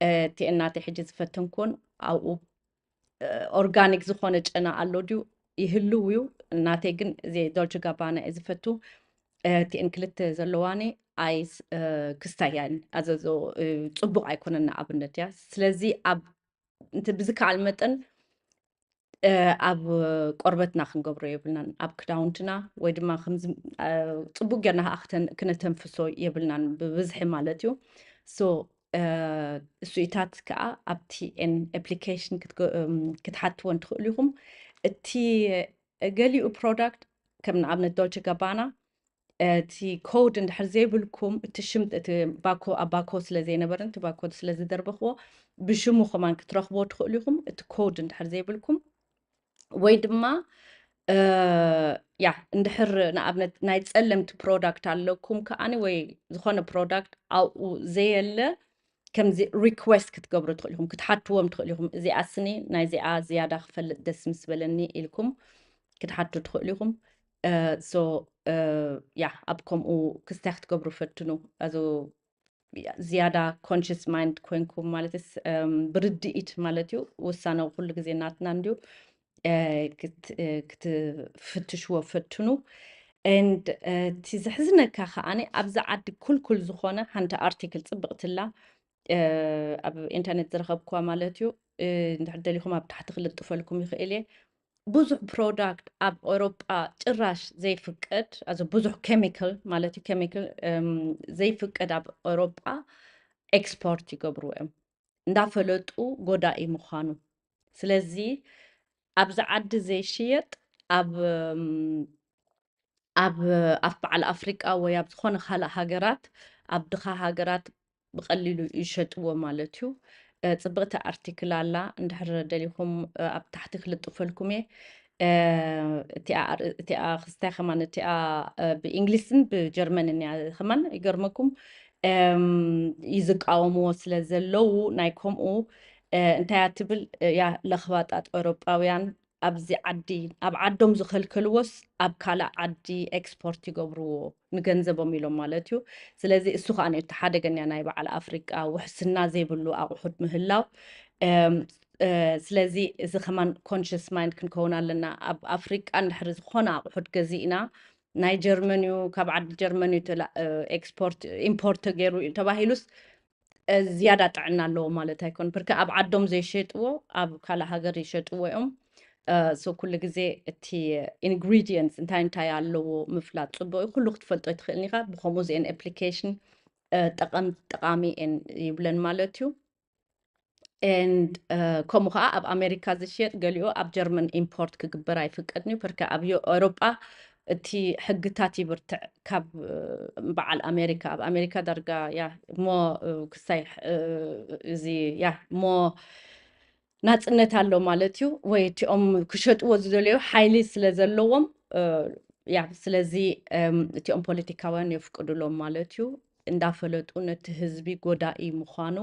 እ፣ እቲ ናተይ ሕጂ ዝፈተንኩን ኣብኡ፣ እ፣ ኦርጋኒክ ዝኾነ ጨና ኣሎ ድዩ? ይህልው እዩ። ናተይ ግን እዚ ዶልቸ ጋባና እየ ዝፈቱ። እ፣ እቲኤን ክልተ ዘለዋኒ ኣይስ-፣ እ፣ ክስታይ እየን ኣዘዞ፣ እ፣ ጽቡቕ ኣይኮነን ንኣብነት እያ። ስለዚ ኣብ፣ እንተ ብዝከኣል መጠን፣ እ፣ ኣብ ቆርበትና ክንገብሮ የብልናን፣ ኣብ ክዳውንትና ወይ ድማ ከምዚ፣ እ፣ ጽቡቕ ጌርና ከኣ ክተን-፣ ክነተንፍሶ የብልናን ብብዝሒ ማለት እዩ። ሶ፣ እ፣ እሱኢታት ከኣ ኣብቲ ኤን ኣፕሊኬሽን ክትገ-፣ እም፣ ክትሓትወን ትኽእሉ ኢኹም። እቲ ገሊኡ ፕሮዳክት ከም ንኣብነት ዶልቸ ጋባና፣ እቲ ኮድ እንድሕር ዘይብልኩም፣ እቲ ሽም፣ እቲ ባኮ፣ ኣብ ባኮ ስለ ዘይነበረን እቲ ባኮ ስለ ዝደርበኽዎ፣ ብሽሙ ከማን ክትረኽብዎ ትኽእሉ ኢኹም፣ እቲ ኮድ እንድሕር ዘይብልኩም። ወይ ድማ፣ እ፣ ያ፣ እንድሕር ንኣብነት ናይ ጸለምቲ ፕሮዳክት ኣለኩም ከኣኒ፣ ወይ ዝኾነ ፕሮዳክት ኣብኡ ዘየለ፣ ከምዚ ሪኩዌስት ክትገብሩ ትኽእሉ ኢኹም፣ ክትሓትዎም ትኽእሉ ኢኹም። እዚኣ ስኒ ናይዚኣ ዝያዳ ክፈልጥ ደስ ምስ በለኒ ኢልኩም ክትሓቱ ትኽእሉ ኢኹም። እ፣ ሶ፣ እ፣ ያ፣ ኣብ ከምኡ ክስታይ ክትገብሩ ፈትኑ። ኣዞ ዝያዳ ኮንሽስ ማይንድ ኮይንኩም፣ ማለትስ፣ እም፣ ብርድኢት ማለት እዩ፣ ውሳነ ኩሉ ግዜ ናትና እንድዩ። እ፣ ክት-፣ እ፣ ክትፍትሽዎ ፈትኑ። And፣ እ፣ እቲ ዘሕዝነካ ከኣኒ ኣብዚ ዓዲ ኩልኩል ዝኾነ ሓንቲ ኣርቲክል ጽብቕትላ፣ እ፣ ኣብ ኢንተርኔት ዝረኸብኩዋ ማለት እዩ። እ፣ እንድሕር ደሊኹም ኣብ ታሕቲ ክልጥፈልኩም ይኽእል እየ። ብዙሕ ፕሮዳክት ኣብ ኤውሮጳ ጭራሽ ዘይፍቀድ፣ ኣዚ ብዙሕ ኬሚካል ማለት እዩ፣ ኬሚካል፣ እም፣ ዘይፍቀድ ኣብ ኤውሮጳ ኤክስፖርት ይገብርዎ እዮም፣ እንዳፈለጡ ጎዳኢ ምዃኑ። ስለዚ ኣብዚ ዓዲ ዘይሽየጥ ኣብ፣ እም፣ ኣብ፣ ኣብ በዓል ኣፍሪቃ ወይ ኣብ ዝኾነ ካልእ ሃገራት፣ ኣብ ድኻ ሃገራት ብቐሊሉ ይሸጥዎ ማለት እዩ። እ፣ ጽብቕቲ ኣርቲክል ኣላ፣ እንድሕር ደሊኹም፣ እ፣ ኣብ ታሕቲ ክልጥፈልኩም እየ። እ፣ እቲኣ ኣር-፣ እቲኣ ክስታይ ከማን፣ እቲኣ፣ እ፣ ብእንግሊዝን ብጀርመንን እያ ከማን፣ ይገርመኩም። እም፣ ይዝቃወምዎ ስለ ዘለዉ ናይ ከምኡ፣ እንታይ እያ ትብል? ያ ለኽባጣት ኤውሮጳውያን ኣብዚ ዓዲ ኣብ ዓዶም ዝኸልከልዎስ ኣብ ካልእ ዓዲ ኤክስፖርት ይገብርዎ ንገንዘቦም ኢሎም ማለት እዩ። ስለዚ እሱ ከዓ እቲ ሓደገኛ ናይ በዓል ኣፍሪቃ ውሕስና ዘይብሉ ኣቑሑት ምህላው። ስለዚ እዚ ከማን ኮንሽስ ማይንድ ክንከውን ኣለና። ኣብ ኣፍሪቃ እንድሕሪ ዝኾነ ኣቑሑት ገዚእና ናይ ጀርመን እዩ፣ ካብ ዓዲ ጀርመን እዩ ኤክስፖርት ኢምፖርት ተገይሩ እዩ ተባሂሉስ ዝያዳ ጥዕና ኣለዎ ማለት ኣይኮን። ብርክ ኣብ ዓዶም ዘይሸጥዎ ኣብ ካልእ ሃገር ይሸጥዎ እዮም። ሶ ኩሉ ግዜ እቲ ኢንግሪዲየንትስ እንታይ እንታይ ኣለዎ ምፍላጥ ፅቡቅ እዩ። ኩሉ ክትፈልጦ ይትኽእልን ኢኻ። ብከምኡ ዚአን ኣፕሊኬሽን ጠቃሚ እየን ይብለን ማለት እዩ። And ከምኡ ከዓ ኣብ ኣሜሪካ ዝሽየጥ ገሊኡ ኣብ ጀርመን ኢምፖርት ክግበር ኣይፍቀድን እዩ። ብርክ ኣብ ኤውሮጳ እቲ ሕግታት ይብርትዕ ካብ በዓል ኣሜሪካ። ኣብ ኣሜሪካ ዳርጋ ያ ሞ ክሳይ እዚ ያ ሞ ናፅነት ኣሎ ማለት እዩ። ወይ እቲኦም ክሸጥዎ ዝደለዩ ሓይሊ ስለ ዘለዎም ያ ስለዚ እቲኦም ፖለቲካውያን የፍቅዱሎም ማለት እዩ። እንዳፈለጡ ነቲ ህዝቢ ጎዳኢ ምዃኑ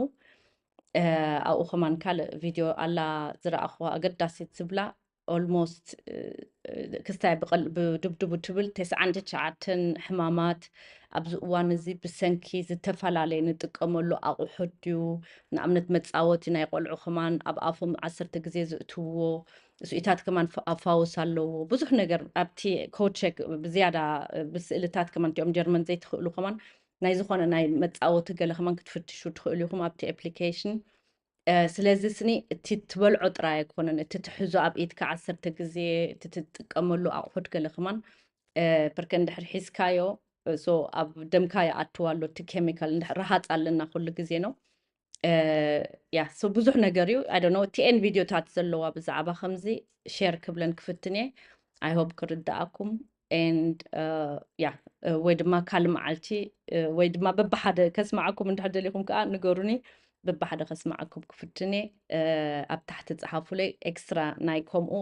ኣብኡ ከማን ካልእ ቪድዮ ኣላ ዝረኣኽዋ ኣገዳሲት ዝብላ ኦልሞስት ክስታይ ብድብድቡ ትብል ተስዓን ትሽዓተን ሕማማት ኣብዚ እዋን እዚ ብሰንኪ ዝተፈላለየ ንጥቀመሉ ኣቑሑት ድዩ? ንኣብነት መፃወቲ ናይ ቆልዑ ከማን ኣብ ኣፎም ዓሰርተ ግዜ ዝእትውዎ ስኢታት ከማን ኣፋውስ ኣለዎ። ብዙሕ ነገር ኣብቲ ኮቸክ ብዝያዳ ብስእልታት ከማን እቲኦም ጀርመን ዘይትኽእሉ ከማን ናይ ዝኾነ ናይ መፃወቲ ገለ ከማን ክትፍትሹ ትኽእሉ ኢኹም ኣብቲ ኣፕሊኬሽን። ስለዚ ስኒ እቲ ትበልዖ ጥራይ ኣይኮነን፣ እቲ ትሕዞ ኣብ ኢድካ ዓሰርተ ግዜ፣ እቲ ትጥቀመሉ ኣቑሑት ገለ ከማን ብርክ እንድሕር ሒዝካዮ ሶ ኣብ ደምካ ይኣትው ኣሎ እቲ ኬሚካል። እንድሕር ረሃፅ ኣለና ኩሉ ግዜ ነው። ያ ሶ ብዙሕ ነገር እዩ። I don't know ቲኤን ቪድዮታት ዘለዋ ብዛዕባ ከምዚ ሼር ክብለን ክፍትን እየ። I hope ክርድኣኩም። And ያ ወይ ድማ ካልእ መዓልቲ ወይ ድማ በብሓደ ከስማዓኩም እንድሕር ደሊኹም ከዓ ንገሩኒ። በብሓደ ከስማዓኩም ክፍትን እየ። ኣብ ታሕቲ ፀሓፉለይ ኤክስትራ ናይ ከምኡ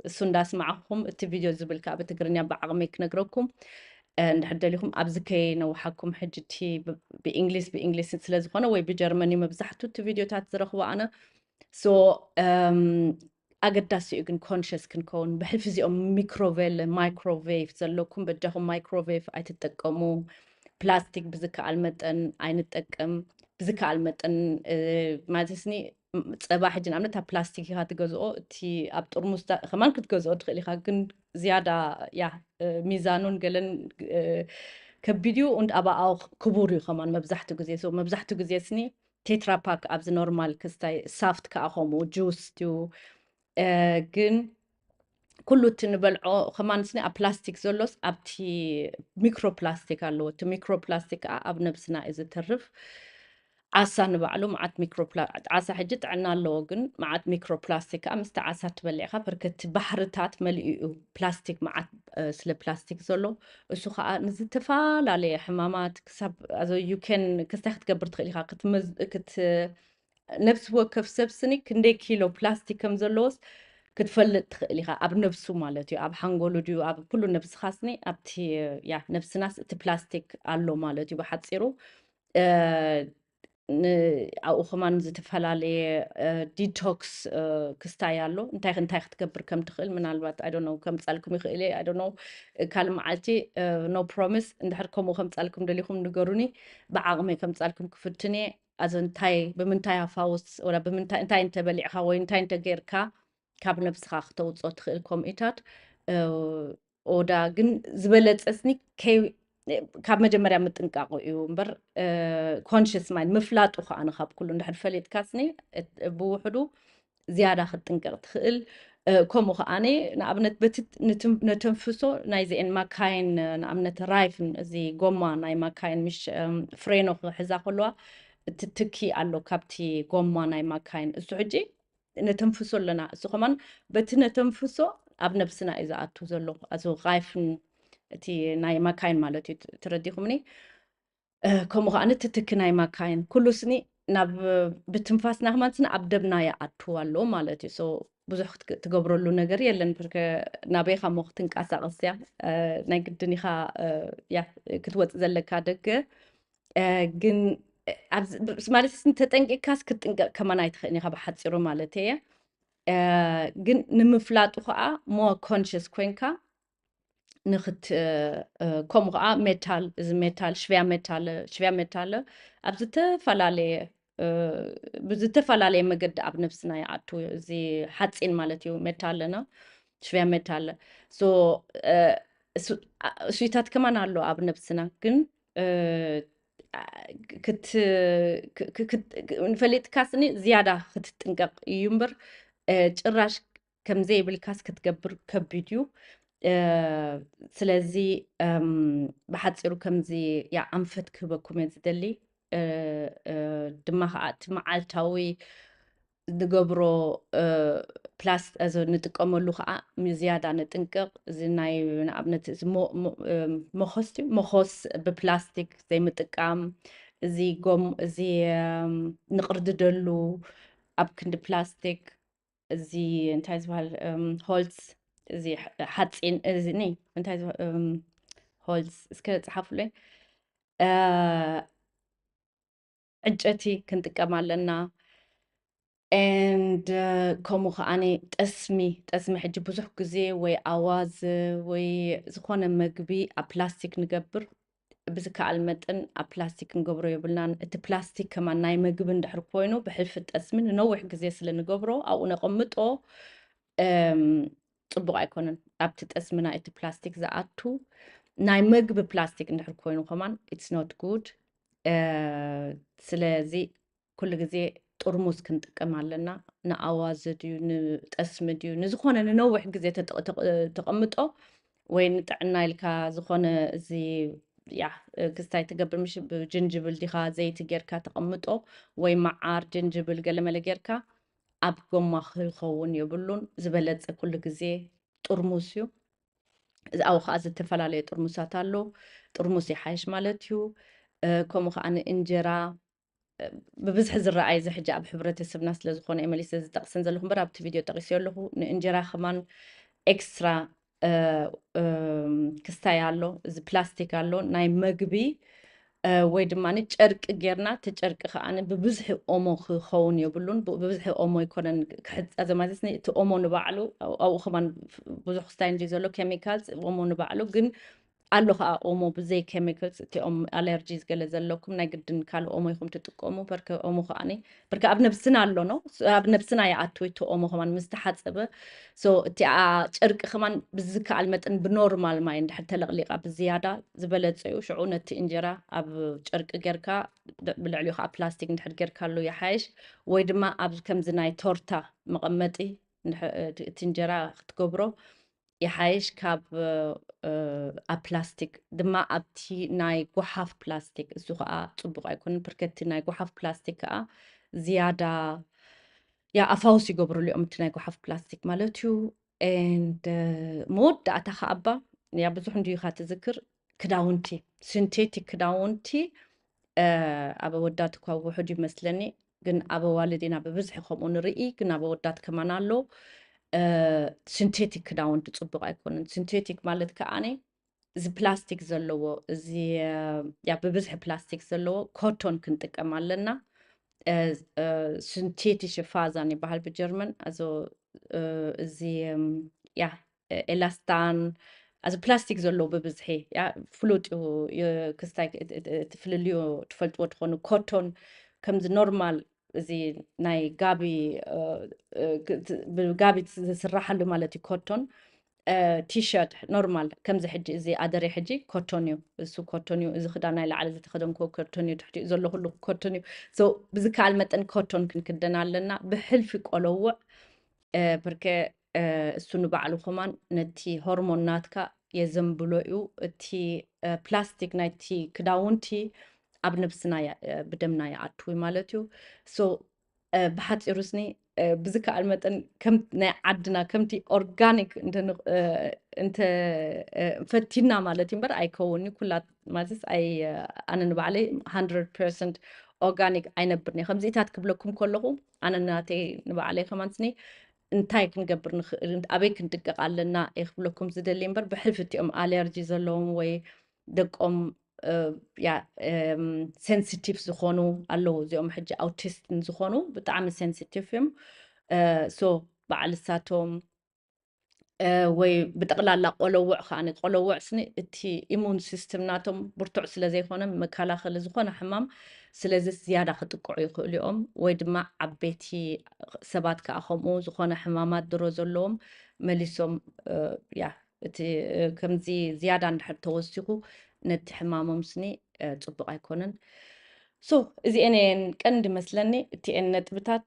እሱ እንዳስማዕኹም እቲ ቪድዮ ዝብል ከዓ ብትግርኛ ብዓቕመይ ክነግረኩም። እንድሕር ደሊኹም ኣብዚ ከይነውሓኩም ሕጂ እቲ ብእንግሊዝ ብእንግሊዝ ስለዝኾነ ወይ ብጀርመን እዩ መብዛሕቱ እቲ ቪድዮታት ዝረኽቦ ኣነ። ሶ ኣገዳሲ እዩ ግን ኮንሽስ ክንከውን ብሕልፊ እዚኦም ሚክሮቬል ማይክሮዌቭ ዘለኩም በጃኹም ማይክሮዌቭ ኣይትጠቀሙ። ፕላስቲክ ብዝከኣል መጠን ኣይንጠቀም። ብዝከኣል መጠን ማለት ስኒ ፀባ ሕጂ ንኣብነት ኣብ ፕላስቲክ ኢኻ ትገዝኦ እቲ ኣብ ጥርሙስ ከማን ክትገዝኦ ትኽእል ኢኻ ግን ዝያዳ ያ ሚዛኑን ገለን ከቢድ እዩ። Und aber auch ክቡር እዩ ከማን መብዛሕትኡ ግዜ so መብዛሕትኡ ግዜ ስኒ ቴትራፓክ ኣብዚ ኖርማል ክስታይ ሳፍት ከዓ ከምኡ ጁስ እዩ። ግን ኩሉ እቲ ንበልዖ ከማን ስኒ ኣብ ፕላስቲክ ዘሎስ ኣብቲ ሚክሮ ፕላስቲክ ኣለዎ። እቲ ሚክሮ ፕላስቲክ ከዓ ኣብ ነብስና እዩ ዝተርፍ። ዓሳ ንባዕሉ መዓት ሚክሮ ዓሳ ሕጂ ጥዕና ኣለዎ ግን መዓት ሚክሮ ፕላስቲክ ከዓ ምስቲ ዓሳ ትበልዕካ በርከቲ ባሕርታት መሊኡ እዩ ፕላስቲክ መዓት ስለ ፕላስቲክ ዘሎ እሱ ከዓ ንዝተፈላለየ ሕማማት ክሳብ you can ክስታይ ክትገብር ትኽእል ኢኻ ክትመዝ ክት ነብሲ ወከፍ ሰብ ስኒ ክንደይ ኪሎ ፕላስቲክ ከም ዘለዎስ ክትፈልጥ ትኽእል ኢኻ ኣብ ነብሱ ማለት እዩ ኣብ ሓንጎሉ ድዩ ኣብ ኩሉ ነብስኻ ስኒ ኣብቲ ያ ነብስናስ እቲ ፕላስቲክ ኣሎ ማለት እዩ ብሓፂሩ ኣብኡ ከማን ዝተፈላለየ ዲቶክስ ክስታይ ኣሎ እንታይ እንታይ ክትገብር ከም ትኽእል ምናልባት I don't know ከምፃልኩም ይኽእል እየ I don't know ካልእ መዓልቲ no promise እንድሕር ከምኡ ከምፃልኩም ደሊኹም ንገሩኒ ብዓቕመይ ከምፃልኩም ክፍትን እየ ኣዞ እንታይ ብምንታይ ኣፋውስ ወላ ብምንታይ እንታይ እንተበሊዕካ ወይ እንታይ እንተገይርካ ካብ ነብስኻ ክተውፅኦ ትኽእል ከምኡታት ኦዳ ግን ዝበለፀ ስኒ ካብ መጀመርያ ምጥንቃቁ እዩ እምበር ኮንሽስ ማይንድ ምፍላጡ ከዓ ንካብ ኩሉ እንድሕር ፈሊጥካ ስኒ ብውሕዱ ዝያዳ ክትጥንቀቕ ትኽእል ከምኡ ከዓኒ ንኣብነት በቲ ነተንፍሶ ናይዚአን ማካይን ንኣብነት ራይፍን እዚ ጎማ ናይ ማካይን ምሽ ፍሬኖ ክሕዛ ከለዋ እቲ ትኪ ኣሎ ካብቲ ጎማ ናይ ማካይን እሱ ሕጂ ነተንፍሶ ኣለና እሱ ከማን በቲ ነተንፍሶ ኣብ ነብስና እዩ ዝኣቱ ዘሎ እዚ ራይፍን እቲ ናይ ማካይን ማለት እዩ ትረዲኹምኒ ከምኡ ከዓ ንትትኪ ናይ ማካይን ኩሉ ስኒ ናብ ብትንፋስና ከማን ስኒ ኣብ ደምና ይኣቱ ኣሎ ማለት እዩ so ብዙሕ ትገብረሉ ነገር የለን ብርከ ናበይ ካ ሞ ክትንቀሳቀስ እያ ናይ ግድን ኢካ ክትወፅ ዘለካ ደገ ግን ማለት ተጠንቂቅካስ ክትጥንቀቅ ከማን ኣይትኽእልን ኢኻ ብሓፂሩ ማለት እየ። ግን ንምፍላጡ ከዓ more conscious ኮይንካ ንክት ከምኡ ከዓ ሜታል እዚ ሜታል ሽቪያ ሜታል ሽቪያ ሜታል ኣብ ዝተፈላለየ ብዝተፈላለየ መገዲ ኣብ ነብስና ይኣቱ። እዚ ሓፂን ማለት እዩ ሜታል ኣለና ሽቪያ ሜታል እሱታት ከማን ኣሎ ኣብ ነብስና ግን ንፈሊጥካስኒ ዝያዳ ክትጥንቀቕ እዩ እምበር ጭራሽ ከምዘይብልካስ ክትገብር ከቢድ እዩ። ስለዚ ብሓፂሩ ከምዚ ኣንፈት ክህበኩም እየ ዝደሊ። ድማ ከዓ እቲ መዓልታዊ ንገብሮ ፕላስ ንጥቀመሉ ከዓ ዝያዳ ንጥንቀቕ። እዚ ናይ ንኣብነት መኾስ መኾስ ብፕላስቲክ ዘይምጥቃም፣ እዚ ጎም እዚ ንቕርድደሉ ኣብ ክንዲ ፕላስቲክ እዚ እንታይ ዝበሃል ሆልስ እዚ ሓፂን እዚ እንታይ ሆልስ እስከ ፀሓፉለይ ዕንጨቲ ክንጥቀም ኣለና። And ከምኡ ከዓኒ ጠስሚ ጠስሚ ሕጂ ብዙሕ ግዜ ወይ ኣዋዝ ወይ ዝኾነ መግቢ ኣብ ፕላስቲክ ንገብር ብዝከኣል መጠን ኣብ ፕላስቲክ ክንገብሮ የብልናን። እቲ ፕላስቲክ ከማን ናይ መግቢ እንድሕር ኮይኑ ብሕልፊ ጠስሚ ንነዊሕ ግዜ ስለ ንገብሮ ኣብኡ ነቐምጦ ጽቡቕ ኣይኮነን። ኣብቲ ጠስምና እቲ ፕላስቲክ ዝኣቱ ናይ መግቢ ፕላስቲክ እንድሕር ኮይኑ ከማን it's not good። ስለዚ ኩሉ ግዜ ጥርሙዝ ክንጥቀም ኣለና። ንኣዋዘ ድዩ ንጠስሚ ድዩ ንዝኾነ ንነዊሕ ግዜ ተቐምጦ ወይ ንጥዕና ኢልካ ዝኾነ እዚ ያ ክስታይ ትገብር ምሽ ብጅንጅብል ዲኻ ዘይቲ ጌርካ ተቐምጦ ወይ መዓር ጅንጅብል ገለመለ ጌርካ ኣብ ጎማ ክኸውን የብሉን። ዝበለጸ ኩሉ ግዜ ጥርሙስ እዩ። ኣብኡ ከዓ ዝተፈላለየ ጥርሙሳት ኣሎ። ጥርሙስ ይሓይሽ ማለት እዩ። ከምኡ ከዓ ንእንጀራ ብብዝሒ ዝረኣይ እዚ ሕጂ ኣብ ሕብረተሰብና ስለ ዝኾነ እየ መሊሰ ዝጠቕሰን ዘለኹ እምበር ኣብቲ ቪድዮ ጠቒሰዮ ኣለኹ። ንእንጀራ ከማን ኤክስትራ ክስታይ ኣሎ፣ እዚ ፕላስቲክ ኣሎ ናይ መግቢ ወይ ድማ ጨርቂ ጌርና እቲ ጨርቂ ከዓ ብብዝሒ ኦሞ ክኸውን የብሉን። ብብዝሒ ኦሞ ይኮነን ክሕፀ ዘማዘስኒ እቲ ኦሞ ንባዕሉ ኣብኡ ከማን ብዙሕ ክስታይ እንዲ ዘሎ ኬሚካልስ ኦሞ ንባዕሉ ግን ኣሎ ከዓ ኦሞ ብዘይ ኬሚካልስ እቲኦም ኣለርጂስ ገለ ዘለኩም ናይ ግድን ካልእ ኦሞ ኢኹም ትጥቀሙ። በርከ ኦሞ ከዓኒ በርከ ኣብ ነብስና ኣሎ ነው ኣብ ነብስና ይኣቱ እቲ ኦሞ ከማን ምስ ተሓፀበ so እቲኣ ጨርቂ ከማን ብዝከኣል መጠን ብኖርማል ማይ እንድሕር ተለቕሊቓ ብዝያዳ ዝበለፀ እዩ። ሽዑ ነቲ እንጀራ ኣብ ጨርቂ ጌርካ ብልዕሊኡ ከዓ ፕላስቲክ እንድሕር ጌርካሉ ይሓይሽ ወይ ድማ ኣብ ከምዚ ናይ ቶርታ መቐመጢ እቲ እንጀራ ክትገብሮ ይሓይሽ ካብ ኣብ ፕላስቲክ ድማ ኣብቲ ናይ ጓሓፍ ፕላስቲክ እሱ ከዓ ፅቡቅ ኣይኮንን። ፕርከቲ ናይ ጓሓፍ ፕላስቲክ ከዓ ዝያዳ ያ ኣፋውስ ይገብርሉ እዮም እቲ ናይ ጓሓፍ ፕላስቲክ ማለት እዩ። And መወዳእታ ከዓ እባ ያ ብዙሕ እንድዩ ኢካ ትዝክር ክዳውንቲ ሲንቴቲክ ክዳውንቲ ኣብ ኣወዳት እኳ ውሑድ ይመስለኒ ግን ኣብ ኣዋልድ ኢና ብብዝሒ ከምኡ ንርኢ ግን ኣብ ኣወዳት ከማን ኣሎ። ሲንቴቲክ ክዳውንቲ ፅቡቅ ኣይኮነን። ሲንቴቲክ ማለት ከዓኒ እዚ ፕላስቲክ ዘለዎ እዚ ያ ብብዝሒ ፕላስቲክ ዘለዎ ኮቶን ክንጥቀም ኣለና። ሲንቴቲሽ ፋዛን ይበሃል ብጀርመን እዚ ያ ኤላስታን እዚ ፕላስቲክ ዘለዎ ብብዝሒ ፍሉጥ ክስታይ እቲ ፍልልዩ ትፈልጥዎ ትኾኑ ኮቶን ከምዚ ኖርማል እዚ ናይ ጋቢ ብጋቢ ዝስራሓሉ ማለት እዩ ኮቶን ቲሸርት ኖርማል ከምዚ ሕጂ እዚ ኣደሬ ሕጂ ኮቶን እዩ እሱ ኮቶን እዩ እዚ ክዳን ናይ ላዕሊ ዝተኸደንክዎ ኮቶን እዩ ትሕቲኡ ዘሎ ኩሉ ኮቶን እዩ ብዝከኣል መጠን ኮቶን ክንክደን ኣለና ብሕልፊ ቆለውዕ ብርከ እሱ ንባዕሉ ከማን ነቲ ሆርሞን ናትካ የዘንብሎ እዩ። እቲ ፕላስቲክ ናይቲ ክዳውንቲ ኣብ ነብስና ብደምና ይኣትዊ ማለት እዩ። ብሓፂሩ ስኒ ብዝከኣል መጠን ከም ናይ ዓድና ከምቲ ኦርጋኒክ እንተ ፈቲና ማለት እዩ እምበር ኣይከውን እዩ ኩላ ማለት ኣይ ኣነ ንባዕለይ ሃንድረድ ፐርሰንት ኦርጋኒክ ኣይነብርን እየ ከምዚኢታት ክብለኩም ከለኹ ኣነ ናተይ ንባዕለይ ከማን ስኒ እንታይ ክንገብር ንኽእል ኣበይ ክንጥንቀቕ ኣለና እየ ክብለኩም ዝደሊ እምበር ብሕልፊ እቲኦም ኣለርጂ ዘለዎም ወይ ደቆም ያ ሴንሲቲቭ ዝኾኑ ኣለዉ። እዚኦም ሕጂ ኣውቲስት ዝኾኑ ብጣዕሚ ሴንሲቲቭ እዮም። ሶ በዓል እሳቶም ወይ ብጠቕላላ ቆለውዕ ከዓኒ፣ ቆለውዕ ስኒ እቲ ኢሙን ሲስተም ናቶም ብርቱዕ ስለ ዘይኮነ፣ መከላኸሊ ዝኾነ ሕማም፣ ስለዚ ዝያዳ ክጥቅዑ ይኽእሉ እዮም። ወይ ድማ ዓበይቲ ሰባት ከዓ ከምኡ ዝኾነ ሕማማት ድሮ ዘለዎም መሊሶም ያ እቲ ከምዚ ዝያዳ እንድሕር ተወሲኹ ነቲ ሕማሞም ስኒ ፅቡቕ ኣይኮነን። ሶ እዚኤን እየን ቀንዲ መስለኒ እቲኤን ነጥብታት።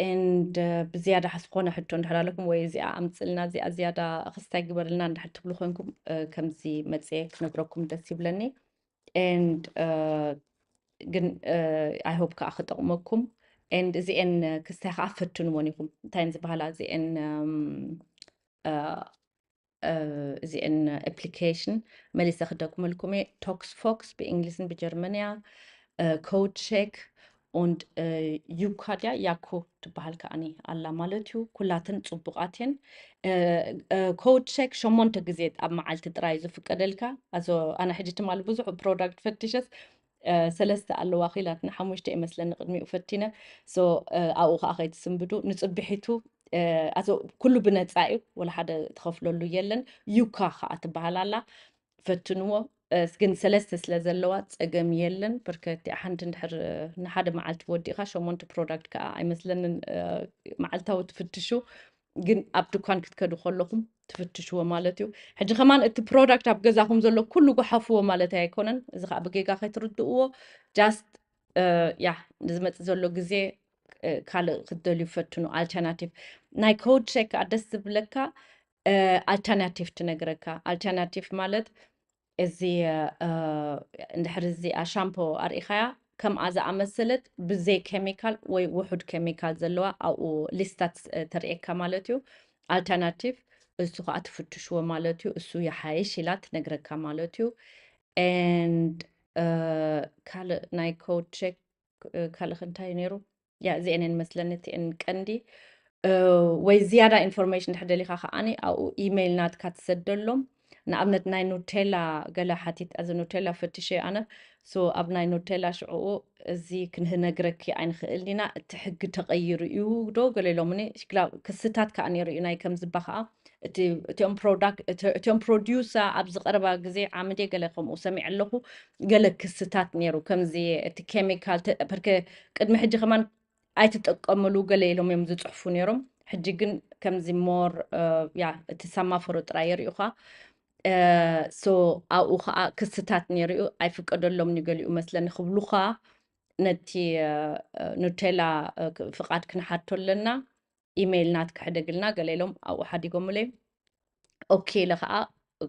ኤንድ ብዝያዳ ዝኾነ ሕቶ እንድሕር ኣለኩም ወይ እዚኣ ኣምፅልና እዚኣ ዝያዳ ክስታይ ግበርልና እንድሕር ትብሉ ኮንኩም ከምዚ መፅየ ክነግረኩም ደስ ይብለኒ። ኤንድ ግን ኣይ ሆፕ ከዓ ክጠቕመኩም። ኤንድ እዚኤን ክስታይ ከዓ ፈትንዎን ኢኹም። እንታይ ዝበሃላ እዚኤን እዚአን ኣፕሊኬሽን መሊሰ ክደግመልኩም እየ። ቶክስ ፎክስ ብእንግሊዝን ብጀርመንያ፣ ኮድ ሼክ ኦንድ ዩካ ድያ ያኮ ትበሃል ከዓኒ ኣላ ማለት እዩ። ኩላተን ፅቡቓት እየን። ኮድ ሼክ ሸሞንተ ግዜ ኣብ መዓልቲ ጥራይ ዝፍቀደልካ። ኣዞ ኣነ ሕጂ ትማሊ ብዙሕ ፕሮዳክት ፈትሸስ ሰለስተ ኣለዋ ኪላት ንሓሙሽተ ይመስለኒ ቅድሚኡ ፈቲነ። ሶ ኣብኡ ከዓ ከይትስንብዱ ንፅብሒቱ ኣቶ ኩሉ ብነፃ እዩ፣ ወላ ሓደ ትኸፍለሉ የለን። ዩካ ከዓ ትበሃል ኣላ፣ ፈትንዎ። ግን ሰለስተ ስለ ዘለዋ ፀገም የለን። ብርከት ሓንቲ እንድሕር ንሓደ መዓልቲ ወዲእካ ሸሞንተ ፕሮዳክት ከዓ ኣይመስለንን መዓልታዊ ትፍትሹ። ግን ኣብ ድኳን ክትከዱ ከለኹም ትፍትሽዎ ማለት እዩ። ሕጂ ከማን እቲ ፕሮዳክት ኣብ ገዛኹም ዘሎ ኩሉ ጎሓፍዎ ማለት ኣይኮነን። እዚ ከዓ ብጌጋ ከይትርድእዎ። ጃስት ያ ንዝመፅእ ዘሎ ግዜ ካልእ ክትደልዩ ፈትኑ። ኣልተርናቲቭ ናይ ኮድ ሼክ ከዓ ደስ ዝብለካ ኣልተርናቲቭ ትነግረካ። ኣልተርናቲቭ ማለት እዚ እንድሕር እዚኣ ሻምፖ ኣርኢኻያ ከምኣ ዝኣመሰለት ብዘይ ኬሚካል ወይ ውሑድ ኬሚካል ዘለዋ ኣብኡ ሊስታት ተርእየካ ማለት እዩ። ኣልተርናቲቭ እሱ ከዓ ትፍትሽዎ ማለት እዩ። እሱ ይሓይሽ ኢላ ትነግረካ ማለት እዩ። ኤንድ ካልእ ናይ ኮድ ቼክ ካልእ እንታይ ነይሩ? ያ እዚአን እየን መስለኒ እቲአን ቀንዲ። ወይ ዝያዳ ኢንፎርሜሽን እንድሕር ደሊኻ ከዓኒ ኣብኡ ኢሜይል ናትካ ትሰደሎም። ንኣብነት ናይ ኑቴላ ገለ ሓቲት፣ እዚ ኑቴላ ፈትሸ ኣነ። ሶ ኣብ ናይ ኑቴላ ሽዕኡ እዚ ክንነግረኪ ኣይንኽእልን ኢና፣ እቲ ሕጊ ተቐይሩ እዩ ዶ ገለ ኢሎምኒ። ሽግላ ክስታት ከዓ ነይሩ እዩ ናይ ከምዝባ ከዓ እቲ እቲኦም ፕሮዳክት እቲኦም ፕሮዲዩሳ ኣብዚ ቀረባ ግዜ ዓምዴ ገለ ከምኡ ሰሚዐ ኣለኹ። ገለ ክስታት ነይሩ ከምዚ እቲ ኬሚካል ተ- ፐርከ ቅድሚ ሕጂ ከማን ኣይትጠቀምሉ ገለ ኢሎም እዮም ዝፅሕፉ ነይሮም። ሕጂ ግን ከምዚ ሞር ያ እቲ ሳማፈሮ ጥራይ የርእዩኻ። ሶ ኣብኡ ከዓ ክስታት ነይሩ እዩ። ኣይፍቀደሎም ንገሊኡ መስለኒ ክብሉኻ ነቲ ኑቴላ ፍቃድ ክንሓቶ ኣለና። ኢሜይል ናትካ ሕደግልና ገለ ኢሎም ኣብኡ ሓዲጎምለይ። ኦኬ ኢለ ከዓ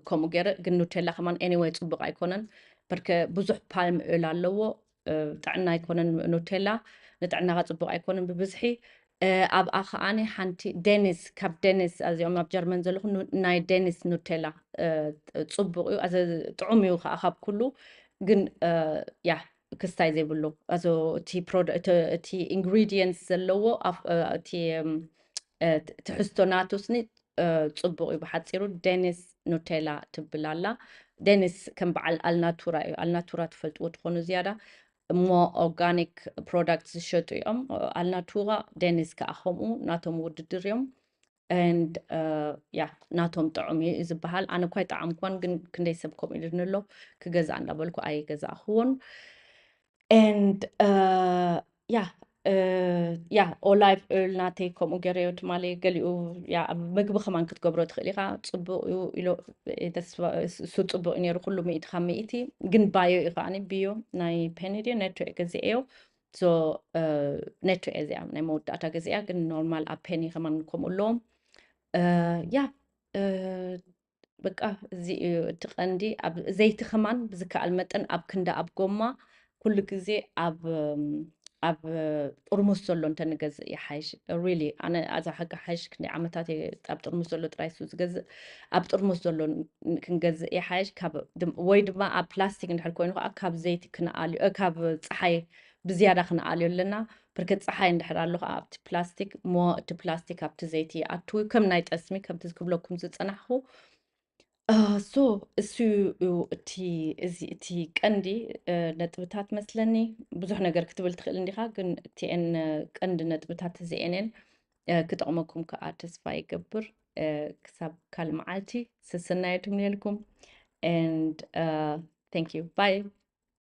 ከምኡ ገይረ። ግን ኑቴላ ከማን ኤኒወይ ፅቡቅ ኣይኮነን። በርከ ብዙሕ ፓልም ኦይል ኣለዎ። ጥዕና ኣይኮነን ኑቴላ፣ ንጥዕናኻ ፅቡቅ ኣይኮነን ብብዝሒ። ኣብኣ ከዓኒ ሓንቲ ዴኒስ፣ ካብ ዴኒስ፣ እዚኦም ኣብ ጀርመን ዘለኹ ናይ ዴኒስ ኑቴላ ፅቡቅ እዩ፣ ጥዑም እዩ ከዓ ካብ ኩሉ። ግን ያ ክስታይ ዘይብሉ ኣዞ እቲ ኢንግሪዲየንትስ ዘለዎ እቲ ትሕዝቶ ናቱ ስኒ ፅቡቕ እዩ። ብሓፂሩ ዴኒስ ኑቴላ ትብል ኣላ። ዴኒስ ከም በዓል ኣልናቱራ እዩ። ኣልናቱራ ትፈልጥዎ ትኾኑ ዝያዳ እሞ ኦርጋኒክ ፕሮዳክት ዝሸጡ እዮም። ኣልናቱራ ዴኒስ ከዓ ከምኡ ናቶም ውድድር እዮም። And ያ ናቶም ጥዑም እዩ ዝበሃል። ኣነ እኳ ኣይጠዓምኳን ግን ክንደይ ሰብ ከምኡ ኢሉኒ ኣሎ። ክገዝኣ እንዳበልኩ ኣይገዛእኽዎን። And ያ ያ ኦላይቭ ኦይል ናተይ ከምኡ ገይረዮ ትማሊ። ገሊኡ ያ ኣብ ምግቢ ከማን ክትገብሮ ትኽእል ኢኻ። ፅቡቅ እዩ ኢሎ እሱ ፅቡቅ እዩ ነይሩ ኩሉ ሚእቲ ካብ ሚእቲ። ግን ባዮ እዩ ከዓኒ ብዮ ናይ ፔኒ ድዮ ነቶ እየ ገዚኤዮ። ሶ ነቶ እየ እዚኣ ናይ መወዳእታ ገዚኣ። ግን ኖርማል ኣብ ፔኒ ከማን ከምኡ ኣለዎም። ያ በቃ እዚ እዩ እቲ ቀንዲ። ኣብ ዘይቲ ከማን ብዝከኣል መጠን ኣብ ክንዲ ኣብ ጎማ ኩሉ ግዜ ኣብ ኣብ ጥርሙስ ዘሎ እንተንገዝእ ይሓይሽ። ሪሊ ኣነ ኣዛ ሓቂ ሓይሽ ክንደይ ዓመታት እየ ኣብ ጥርሙስ ዘሎ ጥራይ ሱ ዝገዝእ። ኣብ ጥርሙስ ዘሎ ክንገዝእ ይሓይሽ። ወይ ድማ ኣብ ፕላስቲክ እንድሕር ኮይኑ ከዓ ካብ ዘይቲ ክንኣልዮ ካብ ፀሓይ ብዝያዳ ክንኣልዮ ኣለና። ብርክት ፀሓይ እንድሕር ኣሎ ከዓ ኣብቲ ፕላስቲክ ሞ እቲ ፕላስቲክ ኣብቲ ዘይቲ ይኣትው ከም ናይ ጠስሚ ከምቲ ክብለኩም ዝፀናሕኩ። so እሱ እዩ እቲ እዚ እቲ ቀንዲ ነጥብታት መስለኒ። ብዙሕ ነገር ክትብል ትኽእል እንዲኻ፣ ግን እቲኤን ቀንዲ ነጥብታት እዚኤን እየን። ክጠቕመኩም ከዓ ተስፋ ይገብር። ክሳብ ካልእ መዓልቲ ሰሰናዩ ትምነየልኩም። And thank you, bye.